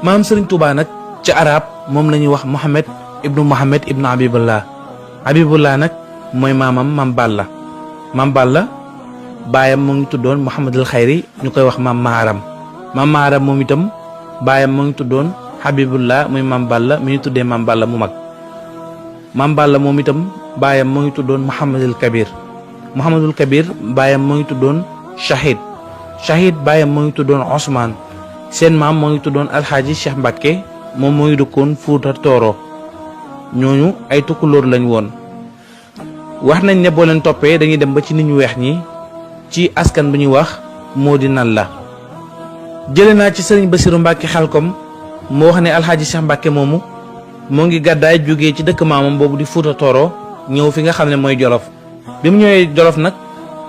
maam Serigne Touba nag ci arab moom la ñuy wax Mohamed ibnu Habibullah nag mooy maamam Mam Balla baayam moo ngi tuddoon Mouhamadul Xayri ñu koy wax Mam Maharam moom itam baayam moo ngi tuddoon Habibullah muy Mam Balla mi ñu tuddee Mam Balla mu mag. Mam Balla moom itam baayam moo ngi tuddoon Mouhamadul Kabir baayam moo ngi tuddoon Shahid baayam moo ngi tuddoon Ousmane seen maam moo ngi tuddoon Alxaaji Cheikh Mbacke moom moo ngi dëkkoon Fuuta Tooro ñooñu ay tukkulóor lañ woon. wax nañ ne boo leen toppee dañuy dem ba ci nit ñu weex ñi ci askan bu ñuy wax moo di nan la. jële naa ci sëriñ Basiru Mbacke Xelkom moo wax ne Alxaaji Cheikh Mbacke moomu moo ngi gàddaay jógee ci dëkk maamam boobu di Fuuta Tooro ñëw fi nga xam ne mooy Jolof bi mu ñëwee Jolof nag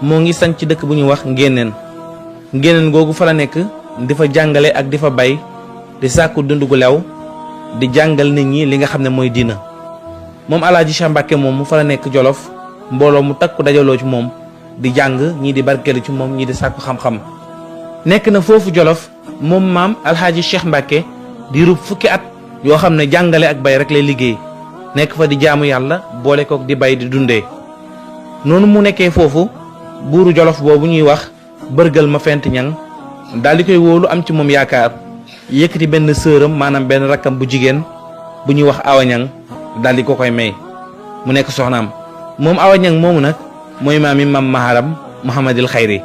moo ngi sañ ci dëkk bu ñuy wax ngéneen googu fa la nekk di fa jàngale ak di fa bay di sàkku dund gu lew di jàngal nit ñi li nga xam ne mooy diina moom Alaaji Cheikh Mbacke moom mu fa la nekk Jolof mbooloo mu takku dajaloo ci moom di jàng ñii di barkeelu ci moom ñii di sàkku xam-xam nekk na foofu Jolof moom maam Alxaaji Cheikh Mbacke di rub fukki at yoo xam ne jàngale ak bay rek lay liggéey nekk fa di jaamu yàlla boole kook di bay di dundee noonu mu nekkee foofu buuru Jolof boobu ñuy wax bërgal ma fent ñang daal di koy wóolu am ci moom yaakaar yëkkati benn sëram maanaam benn rakkam bu jigéen bu ñuy wax awañang daal di ko koy may mu nekk soxnaam moom awañang moomu nag mooy maami Mam Maharam Mouhamadul Xayri.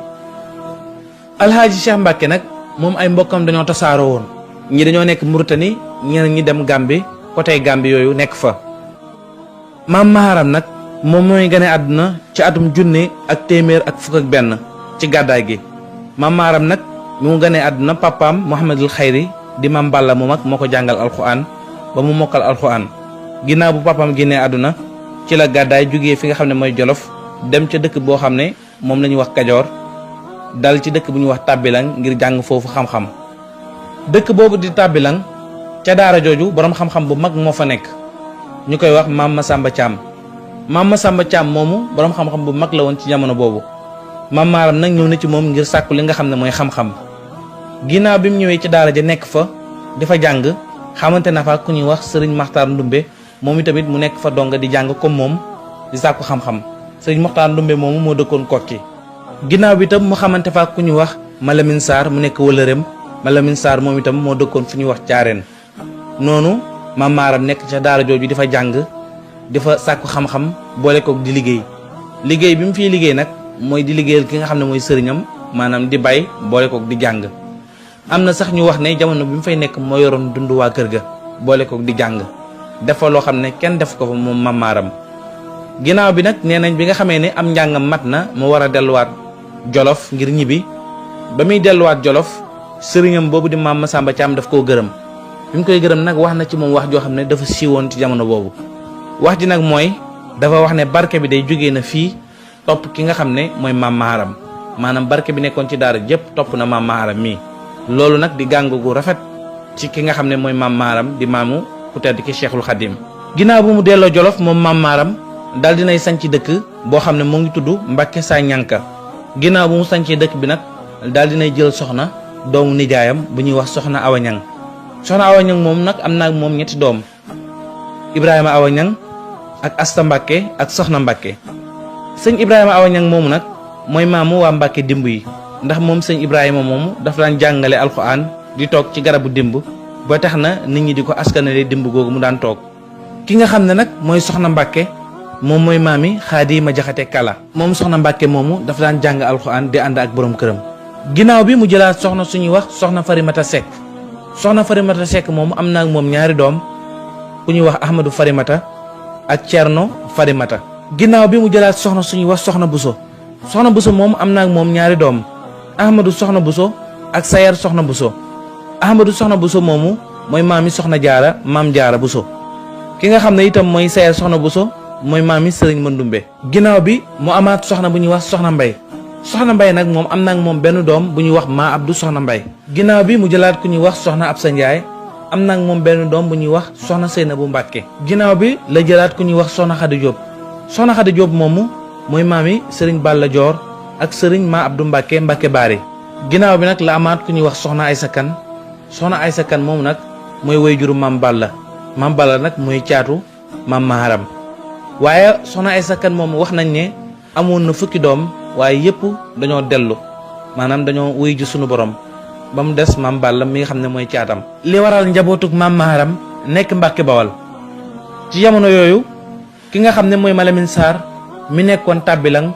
Alxaaji Cheikh Mbacke nag moom ay mbokkam dañoo tasaaroo woon ñi dañoo nekk Mauritanie ñeneen ñi dem Gambie côté Gambie yooyu nekk fa. Mam Maharam nag moom mooy gane àdduna ci atum 1901 ci gàddaay gi. Mam Maharam nag mi mu gane àdduna papaam Mouhamadul Xayri di Mam Balla mu mag moo ko jàngal alxuraan ba mu mokkal alxuraan ginnaaw bu papaam génnee àdduna ci la gàddaay jógee fi nga xam ne mooy Jolof dem ca dëkk boo xam ne moom la ñuy wax Kajoor dal ci dëkk bu ñuy wax Tàbbilang ngir jàng foofu xam-xam. dëkk boobu di Tàbbilang ca daara jooju boroom xam-xam bu mag moo fa nekk ñu koy wax Maam Masamba Thiam moomu boroom xam-xam bu mag la woon ci jamono boobu. Mam Maharam nag ñëw na ci moom ngir sàkku li nga xam ne mooy xam-xam ginnaaw bi mu ñëwee ci daara ja nekk fa di fa jàng xamante na fa ku ñuy wax sëriñ Maxtaar Ndumbe moom itamit mu nekk fa donga di jàng comme moom di sàkku xam-xam sëriñ Maxtaar Ndumbe moomu moo dëkkoon Kokki ginnaaw bi itam mu xamante fa ku ñuy wax Malamine Sarr mu nekk wëlëreem Malamine Sarr moom itam moo dëkkoon fu ñuy wax Caareen noonu Mam Maharam nekk ca daara jooju di fa jàng di fa sàkku xam-xam boole koog di liggéey bi mu fiy liggéey nag mooy di liggéeyal ki nga xam ne mooy sëriñam maanaam di bay boole kook di jàng am na sax ñu wax ne jamono bi mu fay nekk moo yoroon dund waa kër ga boole kook di jàng def fa loo xam ne kenn def ko fa moom Mam Maharam ginnaaw bi nag nee nañ bi nga xamee ne am njàngam mat na mu war a delluwaat Jolof ngir ñibbi ba muy delluwaat Jolof sëriñam boobu di Maam Masamba Thiam daf koo gërëm bi mu koy gërëm nag wax na ci moom wax joo xam ne dafa siiwoon ci jamono boobu wax ji nag mooy dafa wax ne barke bi day jógee na fii topp ki nga xam ne mooy Mam Maharam maanaam barke bi nekkoon ci daara jëpp topp na Mam Maharam mii loolu nag di gàng gu rafet ci ki nga xam ne mooy Mam Maharam di maamu ku tedd ki Cheikhul Khadim ginnaaw bu mu delloo Jolof moom Mam Maharam daal dinay sanc dëkk boo xam ne moo ngi tudd Mbacke Saa Ñanka ginnaaw bu mu sancee dëkk bi nag daal dinay jël soxna doomu nijaayam bu ñuy wax soxna Awañang soxna Awañang moom nag am naa moom ñetti doom Ibrahima Awañang ak Asta Mbacke ak soxna Mbacke sëñ Ibrahima Awañang moomu nag mooy maamu waa Mbacke dimb yi ndax moom sëñ Ibrahima moomu dafa daan jàngale alxuraan di toog ci garabu dimb ba tax na nit ñi di ko askanale dimb googu mu daan toog ki nga xam ne nag mooy soxna Mbacke moom mooy maami Xaadima Jaxate Kala moom soxna Mbacke moomu dafa daan jàng alxuraan di ànd ak borom këram ginnaaw bi mu jëlaat soxna suñuy wax soxna Farimata Seck soxna Farimata Seck moomu am na ak moom ñaari doom ku ñuy wax Ahmadou Farimata ak Thierno Farimata ginnaaw bi mu jëlaat soxna suñuy wax soxna Buso moom am na ak moom ñaari doom Ahmadou soxna Buso ak Sayar soxna Buso Ahmadou soxna Buso moomu mooy maami soxna Jaara maam Jaara Buso ki nga xam ne itam mooy Sayar soxna Buso mooy maami Sëriñ Mandumbe ginnaaw bi mu amaat soxna bu ñuy wax soxna Mbay nag moom am na ak moom benn doom bu ñuy wax maa Abdou soxna Mbay ginnaaw bi mu jëlaat ku ñuy wax soxna Absa Njaay am na ak moom benn doom bu ñuy wax soxna Seynabu Mbàkke ginnaaw bi la jëlaat ku ñuy wax soxna Xadi Jóob soxna Xadi Jóob moomu mooy maami Sëriñ Balla Joor ak Sëriñ maa Abdou Mbàkke Baari ginnaaw bi nag la amaat ku ñuy wax soxna Aysa Kan moomu nag mooy wayjuru Maam Balla nag mooy caatu Maam Maharam. waaye soxna Aysa Kan moom wax nañ ne amoon na fukki doom waaye yëpp dañoo dellu maanaam dañoo wuy ji sunu borom ba mu des Maam Balla mi nga xam ne mooy caatam. li waral njabootug Maam Maharam nekk Mbàkke Bawal ci jamono yooyu ki nga xam ne mooy Malamine Sarr mi nekkoon tàbbilang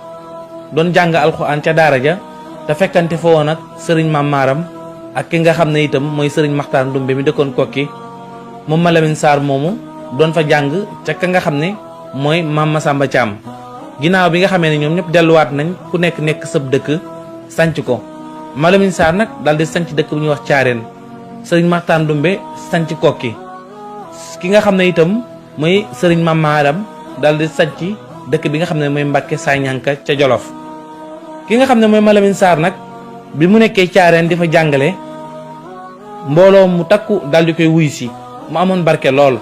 doon jàng alxuraan ca daara ja te fekkante fa woon ak sëriñ Maam Maharam ak ki nga xam ne itam mooy sëriñ Maxtaar Ndumbe mi dëkkoon Kokki moom Malamine Sarr moomu doon fa jàng ca ka nga xam ne mooy Maam Masamba Thiam. ginnaaw bi nga xamee ne ñoom ñëpp delluwaat nañ ku nekk sëb dëkk sanc ko Malamine Sarr nag daal di sanc dëkk bu ñuy wax Caareen sëriñ Maxtaar Ndumbe sanc Kokki ki nga xam ne itam mooy sëriñ Maam Maharam daal di sanc dëkk bi nga xam ne mooy Mbàkke Sañanka ca Jolof. ki nga xam ne mooy Malamine Sarr nag bi mu nekkee Caareen di fa jàngale mbooloo mu takku daal di koy wuy si mu amoon barke lool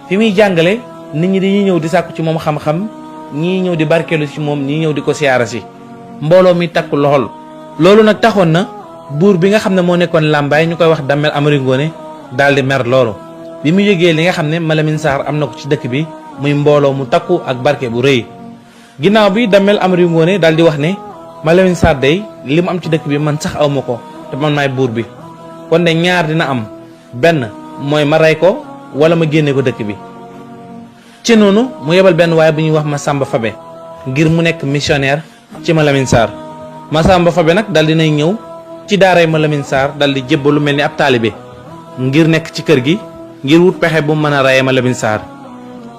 fi muy jàngale nit ñi dañuy ñëw di sàkku ci moom xam-xam ñii ñëw di barkeelu ci moom ñii ñëw di ko siyaara si mbooloo mi takku lool. loolu nag taxoon na buur bi nga xam ne moo nekkoon Lambaay ñu koy wax Damel Amari Ngoone daal di mer loolu bi mu yëgee li nga xam ne Malamine Sarr am na ko ci dëkk bi muy mbooloo mu takku ak barke bu rëy. ginnaaw bi Damel Amari Ngoone daal di wax ne Malamine Sarr day li mu am ci dëkk bi man sax aw ma ko te man maay buur bi kon de ñaar dina am benn mooy ma rey ko wala ma génne ko dëkk bi. ci noonu mu yebal benn waaye bu ñuy wax Masamba Fabe ngir mu nekk missionnaire ci Malamine Sarr Masamba Fabe nag dal dinay ñëw ci daaray Malamine Sarr dal di jébbalu mel ni ab taalibe ngir nekk ci kër gi ngir wut pexe bu mën a reyee Malamine Sarr.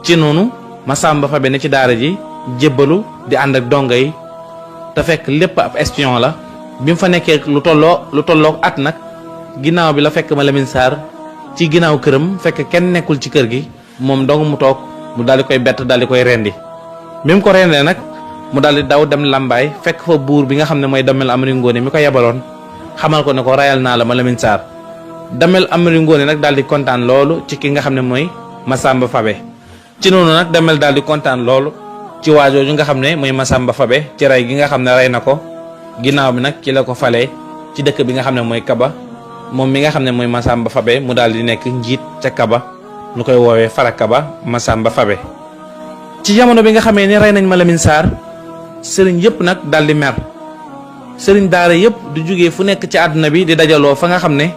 ci noonu Masamba Fabe ne ci daara ji jébbalu di ànd ak donga yi te fekk lépp ab espion la bi mu fa nekkee lu tolloo at nag ginnaaw bi la fekk Malamine Sarr ci ginnaaw këram fekk kenn nekkul ci kër gi moom dong mu toog mu daal di koy bett daal di koy rendi bi mu ko rendee nag mu daal di daw dem Lambaay fekk fa buur bi nga xam ne mooy Damel Amari Ngoone mi ko yebaloon xamal ko ne ko rayal naa la Malamine Sarr. Damel Amari Ngoone nag daal di kontaan loolu ci ki nga xam ne mooy Masamba Fabe ci noonu nag Damel daal di kontaan loolu ci waajooju nga xam ne mooy Masamba Fabe ci rey gi nga xam ne rey na ko ginnaaw bi nag ci la ko falee ci dëkk bi nga xam ne mooy Kaba moom mi nga xam ne mooy Masamba Fabe mu daal di nekk njiit ca Kaba ñu koy woowee Farakaba Masamba Fabe. ci jamono bi nga xamee ni rey nañ Malamine Sarr sëriñ yëpp nag daal di mer sëriñ daara yëpp du jógee fu nekk ci àdduna bi di dajaloo fa nga xam ne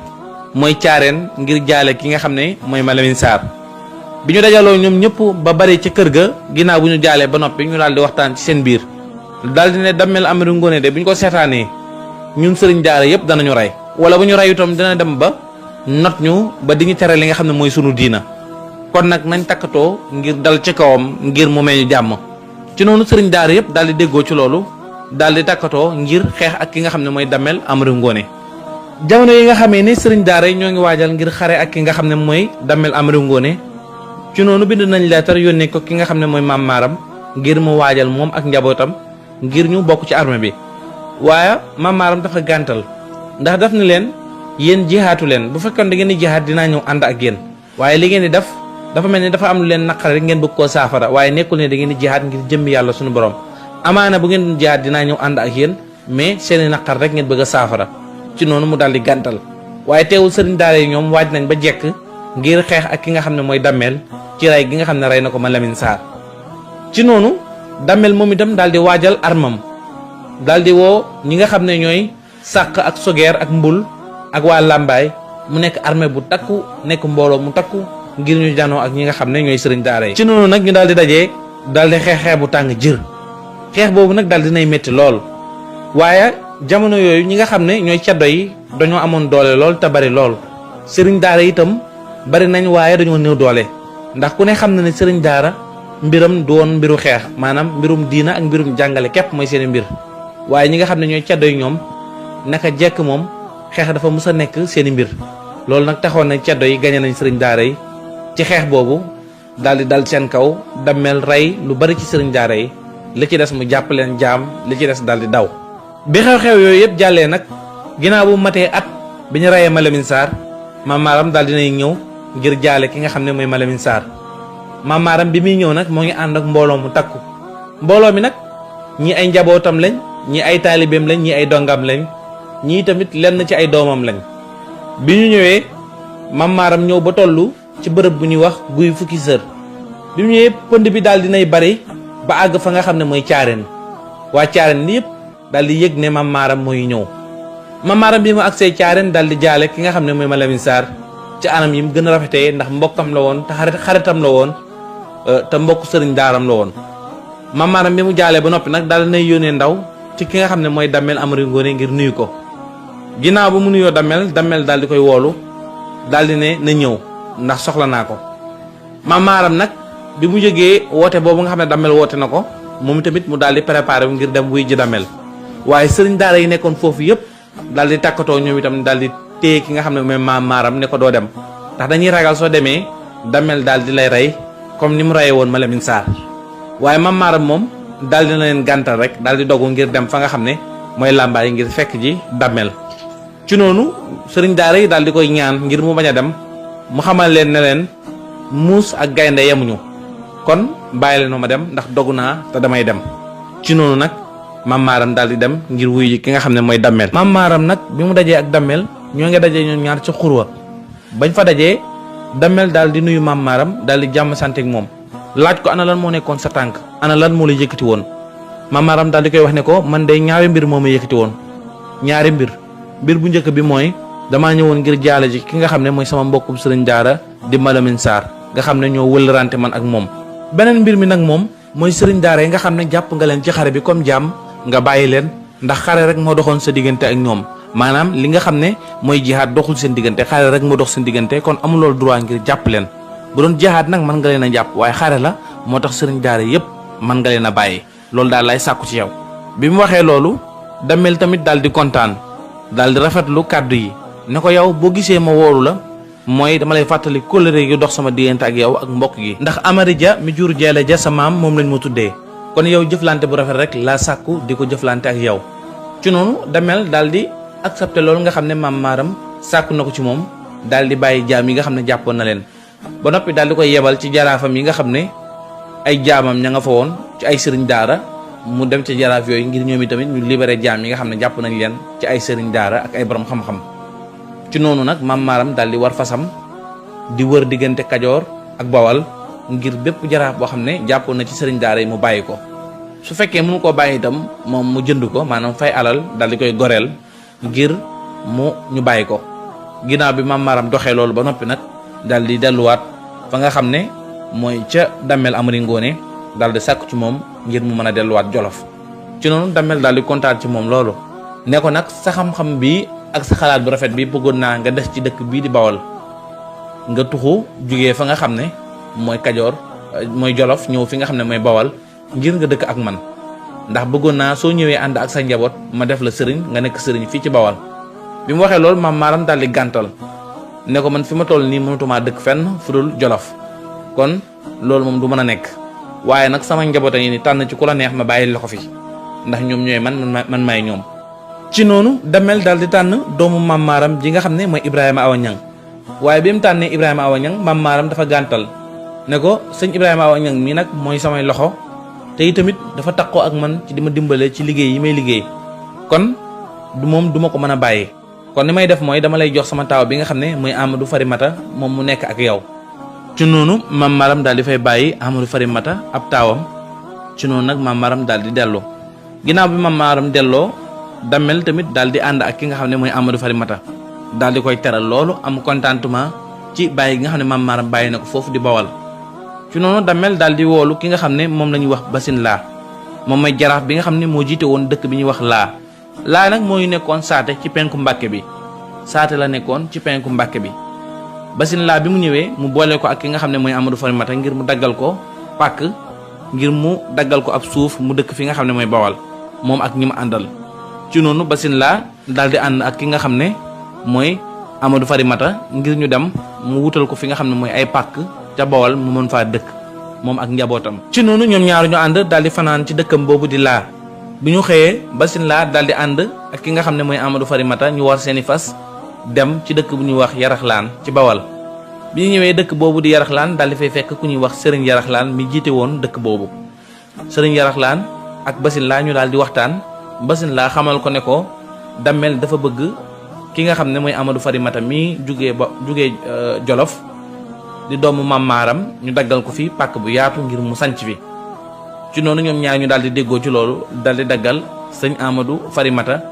mooy Caareen ngir jaale ki nga xam ne mooy Malamine Sarr. bi ñu dajaloo ñoom ñëpp ba bari ca kër ga ginnaaw bu ñu jaalee ba noppi ñu daal di waxtaan ci seen biir daal di ne Damel Amari Ngoone de bu ñu ko seetaanee ñun sëriñ daara yëpp danañu rey wala bu ñu rey itam dina dem ba not ñu ba di ñu tere li nga xam ne mooy sunu diina kon nag nañ takkatoo ngir dal ci kawam ngir mu may ñu jàmm. ci noonu sëriñ daara yëpp daal di déggoo ci loolu daal di takkatoo ngir xeex ak ki nga xam ne mooy Damel Amari Ngoone. jamono yi nga xamee ni sëriñ daara yi ñoo ngi waajal ngir xare ak ki nga xam ne mooy Damel Amari Ngoone ci noonu bind nañ leetar yónnee ko ki nga xam ne mooy Maam Maharam ngir mu waajal moom ak njabootam ngir ñu bokk ci armée bi waaye Maam Maharam dafa gàntal ndax daf ni leen yéen jihaatu leen bu fekkoon da ngeen di jihaat dinaa ñëw ànd ak yéen waaye li ngeen di def dafa mel ni dafa am lu leen naqare rek ngeen bëgg koo saafara waaye nekkul ne da ngeen di jihaat ngir jëmmi yàlla suñu borom amaana bu ngeen di jihaat dinaa ñëw ànd ak yéen mais seeni naqar rek ngeen bëgg a saafara ci noonu mu daal di gàntal waaye teewul sëriñ daara yi ñoom waaj nañ ba jekk ngir xeex ak ki nga xam ne mooy Damel ci rey gi nga xam ne rey na ko Malamine Sarr. ci noonu Damel moom itam daal di waajal armam daal di woo ñi nga xam ne ñooy sàq ak sogeer ak mbul ak waa Lambaay mu nekk armée bu takku nekk mbooloo mu takku ngir ñu janoo ak ñi nga xam ne ñooy sëriñ daara yi. ci noonu nag ñu daal di dajee daal di xeex bu tàng jër xeex boobu nag daal dinay métti lool waaye jamono yooyu ñi nga xam ne ñooy ceddo yi dañoo amoon doole lool te bari lool sëriñ daara itam bari nañ waaye dañoo néew doole ndax ku ne xam na ne sëriñ daara mbiram du woon mbiru xeex maanaam mbirum diina ak mbirum jàngale képp mooy seen mbir waaye ñi nga xam ne ñooy ceddo yi ñoom naka jekk moom xeex dafa mus a nekk seen mbir loolu nag taxoon na ceddo yi gañe nañ sëriñ daara yi ci xeex boobu daal di dal seen kaw Damel rey lu bari ci sëriñ daara yi li ci des mu jàpp leen jaam li ci des daal di daw. bi xew-xew yooyu yëpp jàllee nag ginnaaw bu matee at bi ñu reyee Malamine Sarr Maam Maharam daal dinay ñëw ngir jaale ki nga xam ne mooy Malamine Sarr Maam Maharam bi muy ñëw nag moo ngi ànd ak mbooloo mu takku mbooloo mi nag ñii ay njabootam lañ ñii ay taalibeem lañ ñii ay dongam lañ ñii tamit lenn ci ay doomam lañ bi ñu ñëwee Mam Maram ñëw ba tollu ci bërëb bu ñuy wax guy fukki sër bi mu ñëwee pënd bi daal dinay bari ba àgg fa nga xam ne mooy caareen waa caareen li yëpp daal di yëg ne Mam Maram mooy ñëw Mam Maram bi mu agsee caareen daal di jaale ki nga xam ne mooy Malamine Sarr ci anam yi mu gën a rafetee ndax mbokkam la woon te xaritam la woon te mbokk sëriñ daaram la woon Mam Maram bi mu jaalee ba noppi nag daal dinay yónnee ndaw ci ki nga xam ne mooy Damel Amari Ngoone ngir nuyu ko ginnaaw ba mu nuyoo Damel daal di koy woolu daal di ne na ñëw ndax soxla naa ko Mam Maram nag bi mu jógee woote boobu nga xam ne Damel woote na ko moom tamit mu daal di préparé wu ngir dem wuy ji Damel waaye sëriñ daara yi nekkoon foofu yëpp daal di tàkkatoo ñoom itam daal di téye ki nga xam ne mooy Mam Maram ne ko doo dem ndax dañuy ragal soo demee Damel daal di lay rey comme ni mu reyee woon Malamine Sarr waaye Mam Maram moom daal di na leen gàntal rek daal di dogu ngir dem fa nga xam ne mooy làmbaay ngir fekk ji Damel ci noonu sëriñ daara yi daal di koy ñaan ngir mu bañ a dem mu xamal leen ne leen muus ak gaynde yemuñu kon bàyyi leen ma dem ndax dogu naa te damay dem ci noonu nag Mam Maram daal di dem ngir wuyu ki nga xam ne mooy Damel Mam Maram nag bi mu dajee ak Damel ñoo ngi dajee ñoom ñaar ci xurwa bañ fa dajee Damel daal di nuyu Mam Maram daal di jàmm santeek moom laaj ko ana lan moo nekkoon sa tànk ana lan moo la yëkkati woon Mam Maram daal di koy wax ne ko man day ñaari mbir moo ma yëkkati woon ñaari mbir bu njëkk bi mooy damaa ñëwoon ngir jaale ji ki nga xam ne mooy sama mbokkum sëriñ daara di Malamine Sarr nga xam ne ñoo wëlërante man ak moom beneen mbir mi nag moom mooy sëriñ daara yi nga xam ne jàpp nga leen ci xare bi comme jaam nga bàyyi leen ndax xare rek moo doxoon sa diggante ak ñoom maanaam li nga xam ne mooy jihaad doxul seen diggante xare rek moo dox seen diggante kon amuloo droit ngir jàpp leen bu doon jihaad nag mën nga leen a jàpp waaye xare la moo tax sëriñ daara yépp mën nga leen a bàyyi loolu daal lay sàkku ci yow bi mu waxee loolu Damel tamit daal di kontaan daal di rafetlu kàddu yi ne ko yow boo gisee ma woolu la mooy dama lay fàttali kóllëre gi dox sama diggante ak yow ak mbokk gi ndax Amari Ja mi jur Jeele Ja sa maam moom lañ ma tuddee kon yow jëflante bu rafet rek laa sàkku di ko jëflante ak yow ci noonu Damel daal di accepté loolu nga xam ne Mam Maram sàkku na ko ci moom daal di bàyyi jaam yi nga xam ne jàppoon na leen ba noppi daal di koy yebal ci jaraafam yi nga xam ne ay jaamam ña nga fa woon ci ay sëriñ daara mu dem ci jaraaf yooyu ngir ñoom itamit ñu libéré jaam yi nga xam ne jàpp nañ leen ci ay sëriñ daara ak ay borom xam-xam ci noonu nag Mam Maram daal di war fasam di wër diggante Kajoor ak Bawal ngir bépp jaraaf boo xam ne jàppoon na ci sëriñ daara yi mu bàyyi ko su fekkee mënu koo bàyyi itam moom mu jënd ko maanaam fay alal daal di koy goreel ngir ñu bàyyi ko ginnaaw bi Mam Maram doxee loolu ba noppi nag daal di delluwaat fa nga xam ne mooy ca Damel Amari Ngoone daal di sàkku ci moom ngir mu mën a delluwaat Jolof ci noonu Damel daal di kontaan ci moom loolu ne ko nag sa xam-xam bi ak sa xalaat bu rafet bi bëggoon naa nga des ci dëkk bii di Bawol nga tuxu jugee fa nga xam ne mooy Kajoor mooy Jolof ñëw fi nga xam ne mooy Bawol ngir nga dëkk ak man ndax bëggoon naa soo ñëwee ànd ak sa njaboot ma def la sëriñ nga nekk sëriñ fii ci Bawol bi mu waxee loolu Mam Maram daal di gàntal ne ko man fi ma toll nii mënatumaa dëkk fenn fu dul Jolof kon loolu moom du mën a nekk waaye nag sama njaboot a ngi ni tànn ci ku la neex ma bàyyi la ko fi ndax ñoom ñooy man maay ñoom ci noonu Damel daal di tànn doomu Mam Maram ji nga xam ne mooy Ibrahima Awa Ñang waaye bi mu tànnee Ibrahima Awa Ñang Mam Maram dafa gàntal ne ko sëñ Ibrahima Awa Ñang mii nag mooy samay loxo te itamit dafa takkoo ak man ci di ma dimbale ci liggéey yi may liggéey kon moom duma ko mën a bàyyi kon ni may def mooy dama lay jox sama taaw bi nga xam ne mooy Amadou Farimata moom mu nekk ak yow ci noonu Mam Maram daal di fay bàyyi Amadou Farimata ab taawam ci noonu nag Mam Maram daal di dellu ginnaaw bi Mam Maram delloo Damel tamit daal di ànd ak ki nga xam ne mooy Amadou Farimata daal di koy teral loolu am contentement ci bàyyi gi nga xam ne Mam Maram bàyyi na ko foofu di Bawal ci noonu Damel daal di woolu ki nga xam ne moom la ñuy wax Basin Laa moom mooy jaraaf bi nga xam ne moo jiite woon dëkk bi ñuy wax laa nag mooy nekkoon saate ci penku Mbàkke bi saate la nekkoon ci penku Mbàkke bi Basin Laa bi mu ñëwee mu boole ko ak ki nga xam ne mooy Amadou Farimata ngir mu daggal ko pàkk ngir mu daggal ko ab suuf mu dëkk fi nga xam ne mooy Bawal moom ak ñi mu àndal ci noonu Basin Laa daal di ànd ak ki nga xam ne mooy Amadou Farimata ngir ñu dem mu wutal ko fi nga xam ne mooy ay pàkk ca Bawal mu mën faa dëkk moom ak njabootam ci noonu ñoom ñaar ñu ànd daal di fanaan ci dëkkam boobu di laa bi ñu xëyee Basin Laa daal di ànd ak ki nga xam ne mooy Amadou Farimata ñu war seeni fas dem ci dëkk bu ñuy wax Yaraxlaan ci Bawal bi ñu ñëwee dëkk boobu di Yaraxlaan daal di fay fekk ku ñuy wax Sëriñ Yaraxlaan mi jiite woon dëkk boobu Sëriñ Yaraxlaan ak Basin Laa ñu daal di waxtaan Basin Laa xamal ko ne ko Damel dafa bëgg ki nga xam ne mooy Amadou Farimata mi jugee Jolof di doomu Mam Maaram ñu daggal ko fi pàkk bu yaatu ngir mu sanc fi ci noonu ñoom ñaar ñu daal di déggoo ci loolu daal di daggal sëñ Amadou Farimata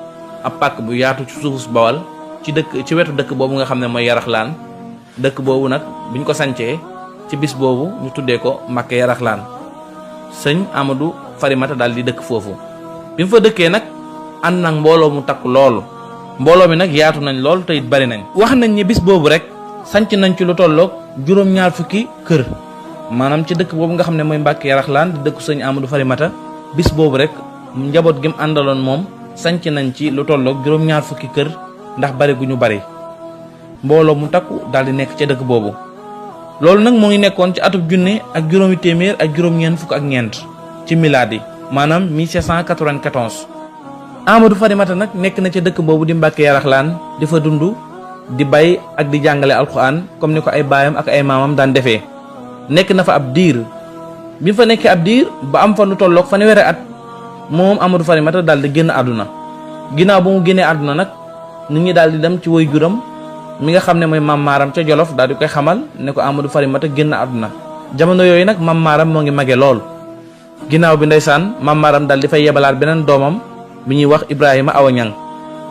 ab pàkk bu yaatu ci suufus Bawal ci wetu dëkk boobu nga xam ne mooy Yaraxlaan dëkk boobu nag biñ ko sancee ci bis boobu ñu tuddee ko Mbàkke Yaraxlaan sëñ Amadou Farimata daal di dëkk foofu bi mu fa dëkkee nag ànd nag mbooloo mu takku lool mbooloo mi nag yaatu nañ lool te it bari nañ wax nañ ni bis boobu rek sanc nañ ci lu tolloog juróom-ñaar fukki kër maanaam ci dëkk boobu nga xam ne mooy Mbàkke Yaraxlaan di dëkku sëñ Amadou Farimata bis boobu rek njaboot gi mu àndaloon moom sanc nañ ci lu tolloog juróom-ñaar fukki kër ndax bari gu ñu bari mbooloo mu takku daal di nekk ca dëkk boobu loolu nag moo ngi nekkoon ci atub junne ak juróomi téeméer ak juróom-ñeent fukk ak ñeent ci milaadi maanaam 1794 Amadou Farimata nag nekk na ca dëkk boobu di Mbàkke Yaraxlaan di fa dund di bay ak di jàngale alxuraan comme ni ko ay baayam ak ay maamam daan defee nekk na fa ab diir bi fa nekkee ab diir ba am fa lu tolloog fanweeri at moom Amadou Farimata daal di génn àdduna ginnaaw ba mu génnee àdduna nag nit ñi daal di dem ci woy juram mi nga xam ne mooy Mam Maaram ca Jolof daal di koy xamal ne ko Amadou Farimata génn àdduna jamono yooyu nag Mam Maaram moo ngi mage lool ginnaaw bi ndeysaan Mam Maaram daal di fay yebalaat beneen doomam bi ñuy wax Ibrahima Awa Ñang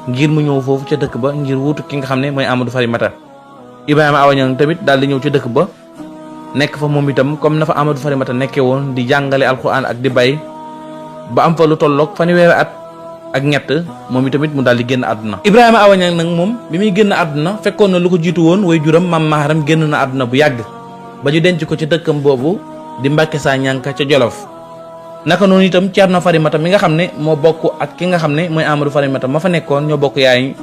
ngir mu ñëw foofu ca dëkk ba ngir wuutu ki nga xam ne mooy Amadou Farimata Ibrahima Awa Ñang tamit daal di ñëw ca dëkk ba nekk fa moom itam comme na fa Amadou Farimata nekkee woon di jàngale alxuraan ak di bay ba am fa lu tolloog fanweeri at ak ñett moom itamit mu daal di génn àdduna Ibrahima Awa Ñang nag moom bi muy génn àdduna fekkoon na lu ko jiitu woon way juram Mam Maaram génn na àdduna bu yàgg ba ñu denc ko ci dëkkam boobu di Mbàkke Saa Ñanka ca Jolof naka noonu itam Ceerno Farimata mi nga xam ne moo bokk ak ki nga xam ne mooy Amadou Farimata ma fa nekkoon ñoo bokk yaay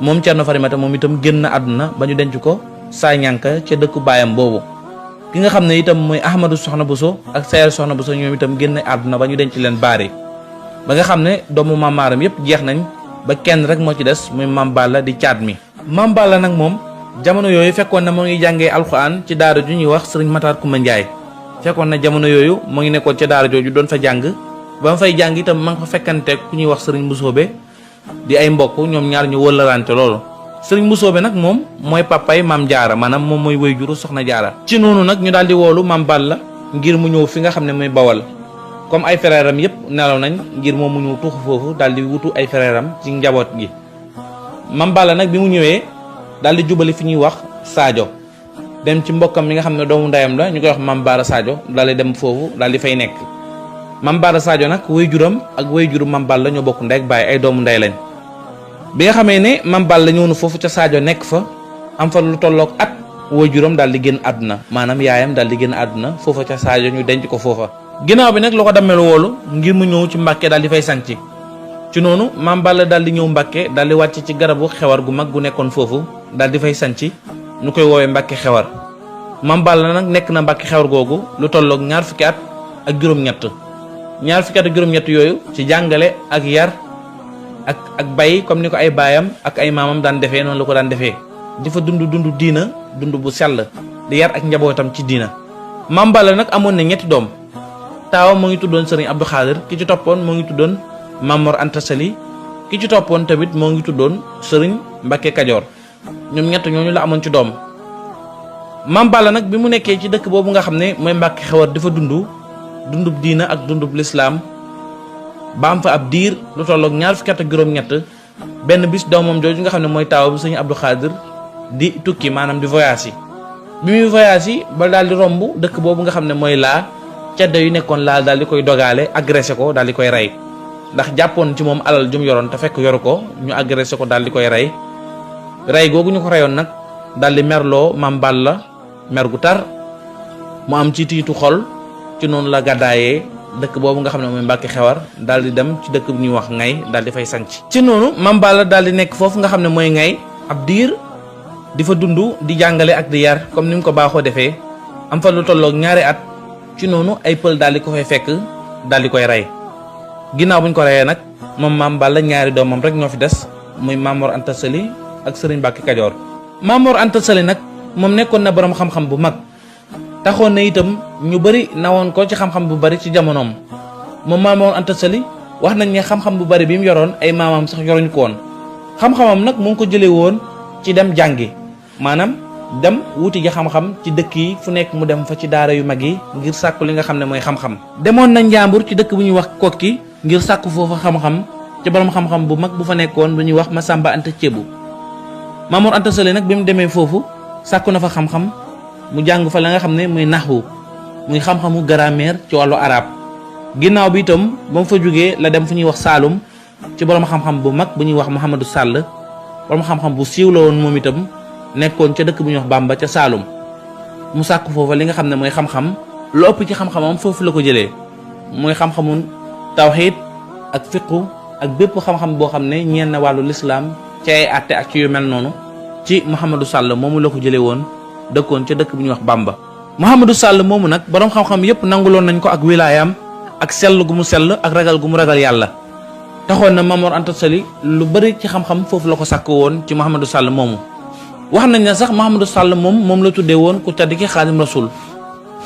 moom Ceerno Farimata moom itam génn àdduna ba ñu denc ko Saa Ñanka ca dëkku baayam boobu ki nga xam ne itam mooy Ahmadou Soxna Bousso ak Sayar Soxna Bousso ñoom itam génn àdduna ba ñu denc leen baari ba nga xam ne doomu Mam Maaram yépp jeex nañ ba kenn rek moo ci des muy Mam Balla di caat mi Mam Balla nag moom jamono yooyu fekkoon na moo ngi jàngee alxuraan ci daara ju ñuy wax sëriñ Matar Kumba Njaay fekkoon na jamono yooyu moo ngi nekkoon ca daara jooju doon fa jàng ba ma fay jàng itam ma nga fa fekkanteeg ku ñuy wax sëriñ Mbusoobe di ay mbokk ñoom ñaar ñu wëllarante loolu sëriñ Mbusoobe nag moom mooy papay Mam Jaara maanaam moom mooy woy juru Soxna Jaara ci noonu nag ñu daal di woolu Mam Balla ngir mu ñëw fi nga xam ne mooy Bawal comme ay frère am yëpp nelaw nañ ngir moom mu ñëw tuuxu foofu daal di wutu ay frère am ci njaboot gi Mam Balla nag bi mu ñëwee daal di jubali fi ñuy wax Sadio dem ci mbokkam mi nga xam ne doomu ndeyam la ñu koy wax Mam Bara Sadio daal di dem foofu daal di fay nekk Mam Bara Sadio nag way juram ak way juru Mam Balla ñoo bokk ndey ak baay ay doomu ndey lañ bi nga xamee ne Mam Balla ñëw na foofu ca Sadio nekk fa am fa lu tolloog at way juram daal di génn àdduna maanaam yaayam daal di génn àdduna foofa ca Sadio ñu denc ko foofa ginnaaw bi nag lu ko dammelu woolu ngir mu ñëw ci Mbàkke daal di fay sanc ci noonu Mam Balla daal di ñëw Mbàkke daal di wàcc ci garabu xewar gu mag gu nekkoon foofu daal di fay sanc ñu koy woowee Mbàkke xewar Mam Balla nag nekk na Mbàkke xewar googu lu tolloog ñaar fukki at ak juróom-ñett yooyu ci jàngale ak yar ak bay comme ni ko ay baayam ak ay maamam daan defee noonu la ko daan defee di fa dund diina dund bu sell di yar ak njabootam ci diina Mam Balla nag amoon na ñetti doom taawam moo ngi tuddoon sëriñ Abdou Khadir ki ci toppoon moo ngi tuddoon Mamor Anta Sali ki ci toppoon tamit moo ngi tuddoon sëriñ Mbàkke Kajoor ñoom ñett ñooñu la amoon ci doom Mam Balla nag bi mu nekkee ci dëkk boobu nga xam ne mooy Mbàkke xewar dafa dundub diina ak dundub lislaam ba am fa ab diir lu tolloog ñaar fukki at ak juróom-ñett benn bis doomam jooju nga xam ne mooy taawam sëriñ Abdou Khadir di tukki maanaam di voyage yi bi muy voyage yi ba daal di romb dëkk boobu nga xam ne mooy laa cadda yu nekkoon laal daal di koy dogaale agressé ko daal di koy rey ndax jàppoon ci moom alal jum yoroon te fekk yoru ko ñu agressé ko daal di koy rey googu ñu ko reyoon nag daal di merloo Mam Balla mer gu tar mu am ci tiitu xol ci noonu la gàddaayee dëkk boobu nga xam ne mooy Mbàkke xewar daal di dem ci dëkk bu ñuy wax Ngay daal di fay sanc ci noonu Mam Balla daal di nekk foofu nga xam ne mooy Ngay ab diir di fa dund di jàngale ak di yar comme ni mu ko baaxoo defee am fa lu tolloog ñaari at ci noonu ay pël daal di ko fay fekk daal di koy rey ginnaaw bu ñu ko reyee nag moom Mam Balla ñaari doomam rek ñoo fi des muy Mamor Anta Sali ak sëriñ Mbàkke Kajoor Mamor Anta Sali nag moom nekkoon na borom xam-xam bu mag taxoon na itam ñu bari nawoon ko ci xam-xam bu bari ci jamonoom moom Mamor Anta Sali wax nañ ne xam-xam bu bari bi mu yoroon ay maamam sax yoruñu ko woon xam-xamam nag mu ngi ko jëlee woon ci dem jàngi maanaam dem wuti ji xam-xam ci dëkk yi fu nekk mu dem fa ci daara yu mag yi ngir sàkku li nga xam ne mooy xam-xam. demoon na Njàmbur ci dëkk bu ñuy wax Kokki ngir sàkku foofa xam-xam ci borom xam-xam bu mag bu fa nekkoon bu ñuy wax Masamba Anta Ceebu. Mamour Anta Sali nag bi mu demee foofu sàkku na fa xam-xam mu jàng fa la nga xam ne muy naxwu muy xam-xamu grammaire ci wàllu arab. ginnaaw bi itam ba mu fa jógee la dem fu ñuy wax Saalum ci borom xam-xam bu mag bu ñuy wax Mouhamadou Sall borom xam-xam bu siiw la woon moom itam nekkoon ca dëkk bu ñuy wax Bamba ca Saalum mu sàkk foofa li nga xam ne mooy xam-xam lu ëpp ci xam-xamam foofu la ko jëlee mooy xam-xamu tawxiid ak fiqu ak bépp xam-xam boo xam ne ñeen na wàllu lislaam ci ay àtte ak ci yu mel noonu ci Mouhamadou Sall moomu la ko jëlee woon dëkkoon ca dëkk bu ñuy wax Bamba. Mouhamadou Sall moomu nag borom xam-xam yépp nanguloon nañ ko ak wilaayam ak sell gu mu sell ak ragal gu mu ragal yàlla taxoon na Mamour Anta Sali lu bari ci xam-xam foofu la ko sàkk woon ci Mouhamadou Sall moomu. wax nañ ne sax Mouhamadou Sall moom la tuddee woon ku tedd ki Xaadim Rasul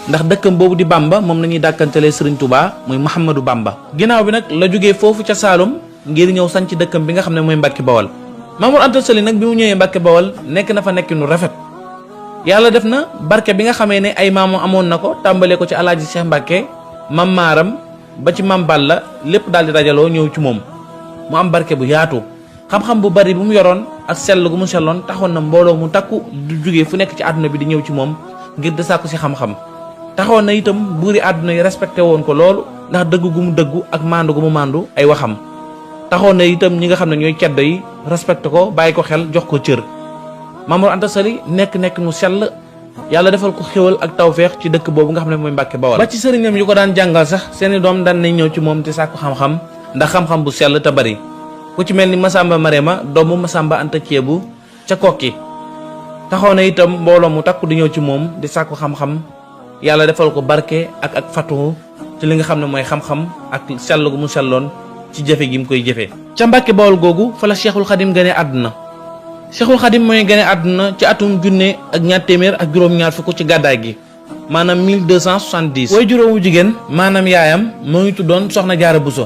ndax dëkkam boobu di Bamba moom la ñuy dàkkantelee Serigne Touba muy Mouhamadou Bamba. ginnaaw bi nag la jógee foofu ca Saalum ngir ñëw sanc dëkkam bi nga xam ne mooy Mbàkke Bawal. Mamour Anta Sali nag bi mu ñëwee Mbàkke Bawal nekk na fa nekkinu rafet yàlla def na barke bi nga xamee ne ay maamu amoon na ko tàmbalee ko ci alaaji Cheikh Mbàkke mam maaram ba ci mam Balla lépp daal di dajaloo ñëw ci moom mu am barke bu yaatu xam-xam bu bari bu mu yoroon ak sell gu mu selloon taxoon na mbooloo mu takku du jógee fu nekk ci àdduna bi di ñëw ci moom ngir di sàkku si xam-xam taxoon na itam buuri àdduna yi respecté woon ko loolu ndax dëgg gu mu dëggu ak maandu gu mu maandu ay waxam taxoon na itam ñi nga xam ne ñooy ceddo yi respecté ko bàyyi ko xel jox ko cër. Mamour Anta Sali nekk mu sell yàlla defal ko xéwal ak tawféex ci dëkk boobu nga xam ne mooy Mbàkke Bawal. ba ci sëriñam yu ko daan jàngal sax seeni doom daan nañ ñëw ci moom te sàkku xam-xam ndax xam-xam bu sell te bari ku ci mel ni Masamba Marema doomu Masamba Anta Ceebu ca Kokki taxaw na itam mbooloo mu takku di ñëw ci moom di sàkku xam-xam yàlla defal ko barke ak fatu ci li nga xam ne mooy xam-xam ak sell gu mu selloon ci jëfe gi mu koy jëfe. ca Mbàkke Bawal googu fa la Cheikhul Khadim gane àdduna Cheikhul Khadim mooy gane àdduna ci atum junne ak ñaar téeméer ak juróom-ñaar fukk ci gàddaay gi maanaam 1270. way juróomu jigéen maanaam yaayam moo ngi tuddoon Soxna Jaara Buso.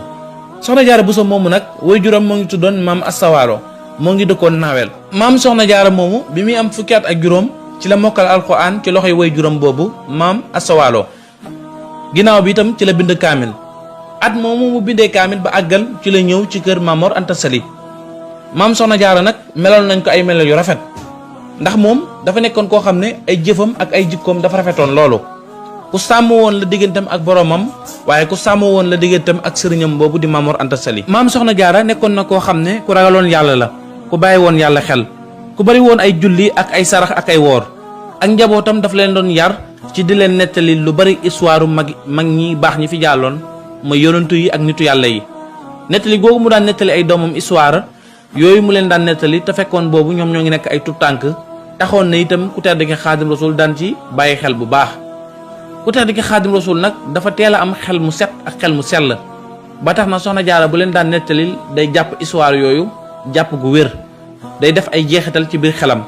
Soxna Jaara Buso moomu nag way juróom moo ngi tuddoon maam Astawaalo moo ngi dëkkoon Naawel. maam Soxna Jaara moomu bi muy am fukki at ak juróom ci la mokkal alxuraan ci loxoy way juróom boobu maam Astawaalo ginnaaw bi itam ci la bind kaamil at moomu mu bindee kaamil ba àggal ci la ñëw ci kër Mamour Anta Sali. maam Soxna Jaara nag meloon nañ ko ay melo yu rafet ndax moom dafa nekkoon koo xam ne ay jëfam ak ay jikkoom dafa rafetoon loolu ku sàmm woon la digganteem ak boromam waaye ku sàmm woon la digganteem ak sëriñam boobu di Mamour Anta Sali. maam Soxna Jaara nekkoon na koo xam ne ku ragaloon yàlla la ku bàyyi woon yàlla xel ku bari woon ay julli ak ay sarax ak ay woor ak njabootam daf leen doon yar ci di leen nettali lu bari histoire mag ñi baax ñi fi jàlloon mooy yonantu yi ak nitu yàlla yi nettali googu mu daan nettali ay doomam histoire yooyu mu leen daan nettali te fekkoon boobu ñoom ñoo ngi nekk ay tut tànk taxoon na itam ku tedd ki Xaadim Rasul daan ci bàyyi xel bu baax ku tedd ki Xaadim Rasul nag dafa teel a am xel mu set ak xel mu sell ba tax na Soxna Jaara bu leen daan nettali day jàpp histoire yooyu jàpp gu wér day def ay jeexital ci biir xelam.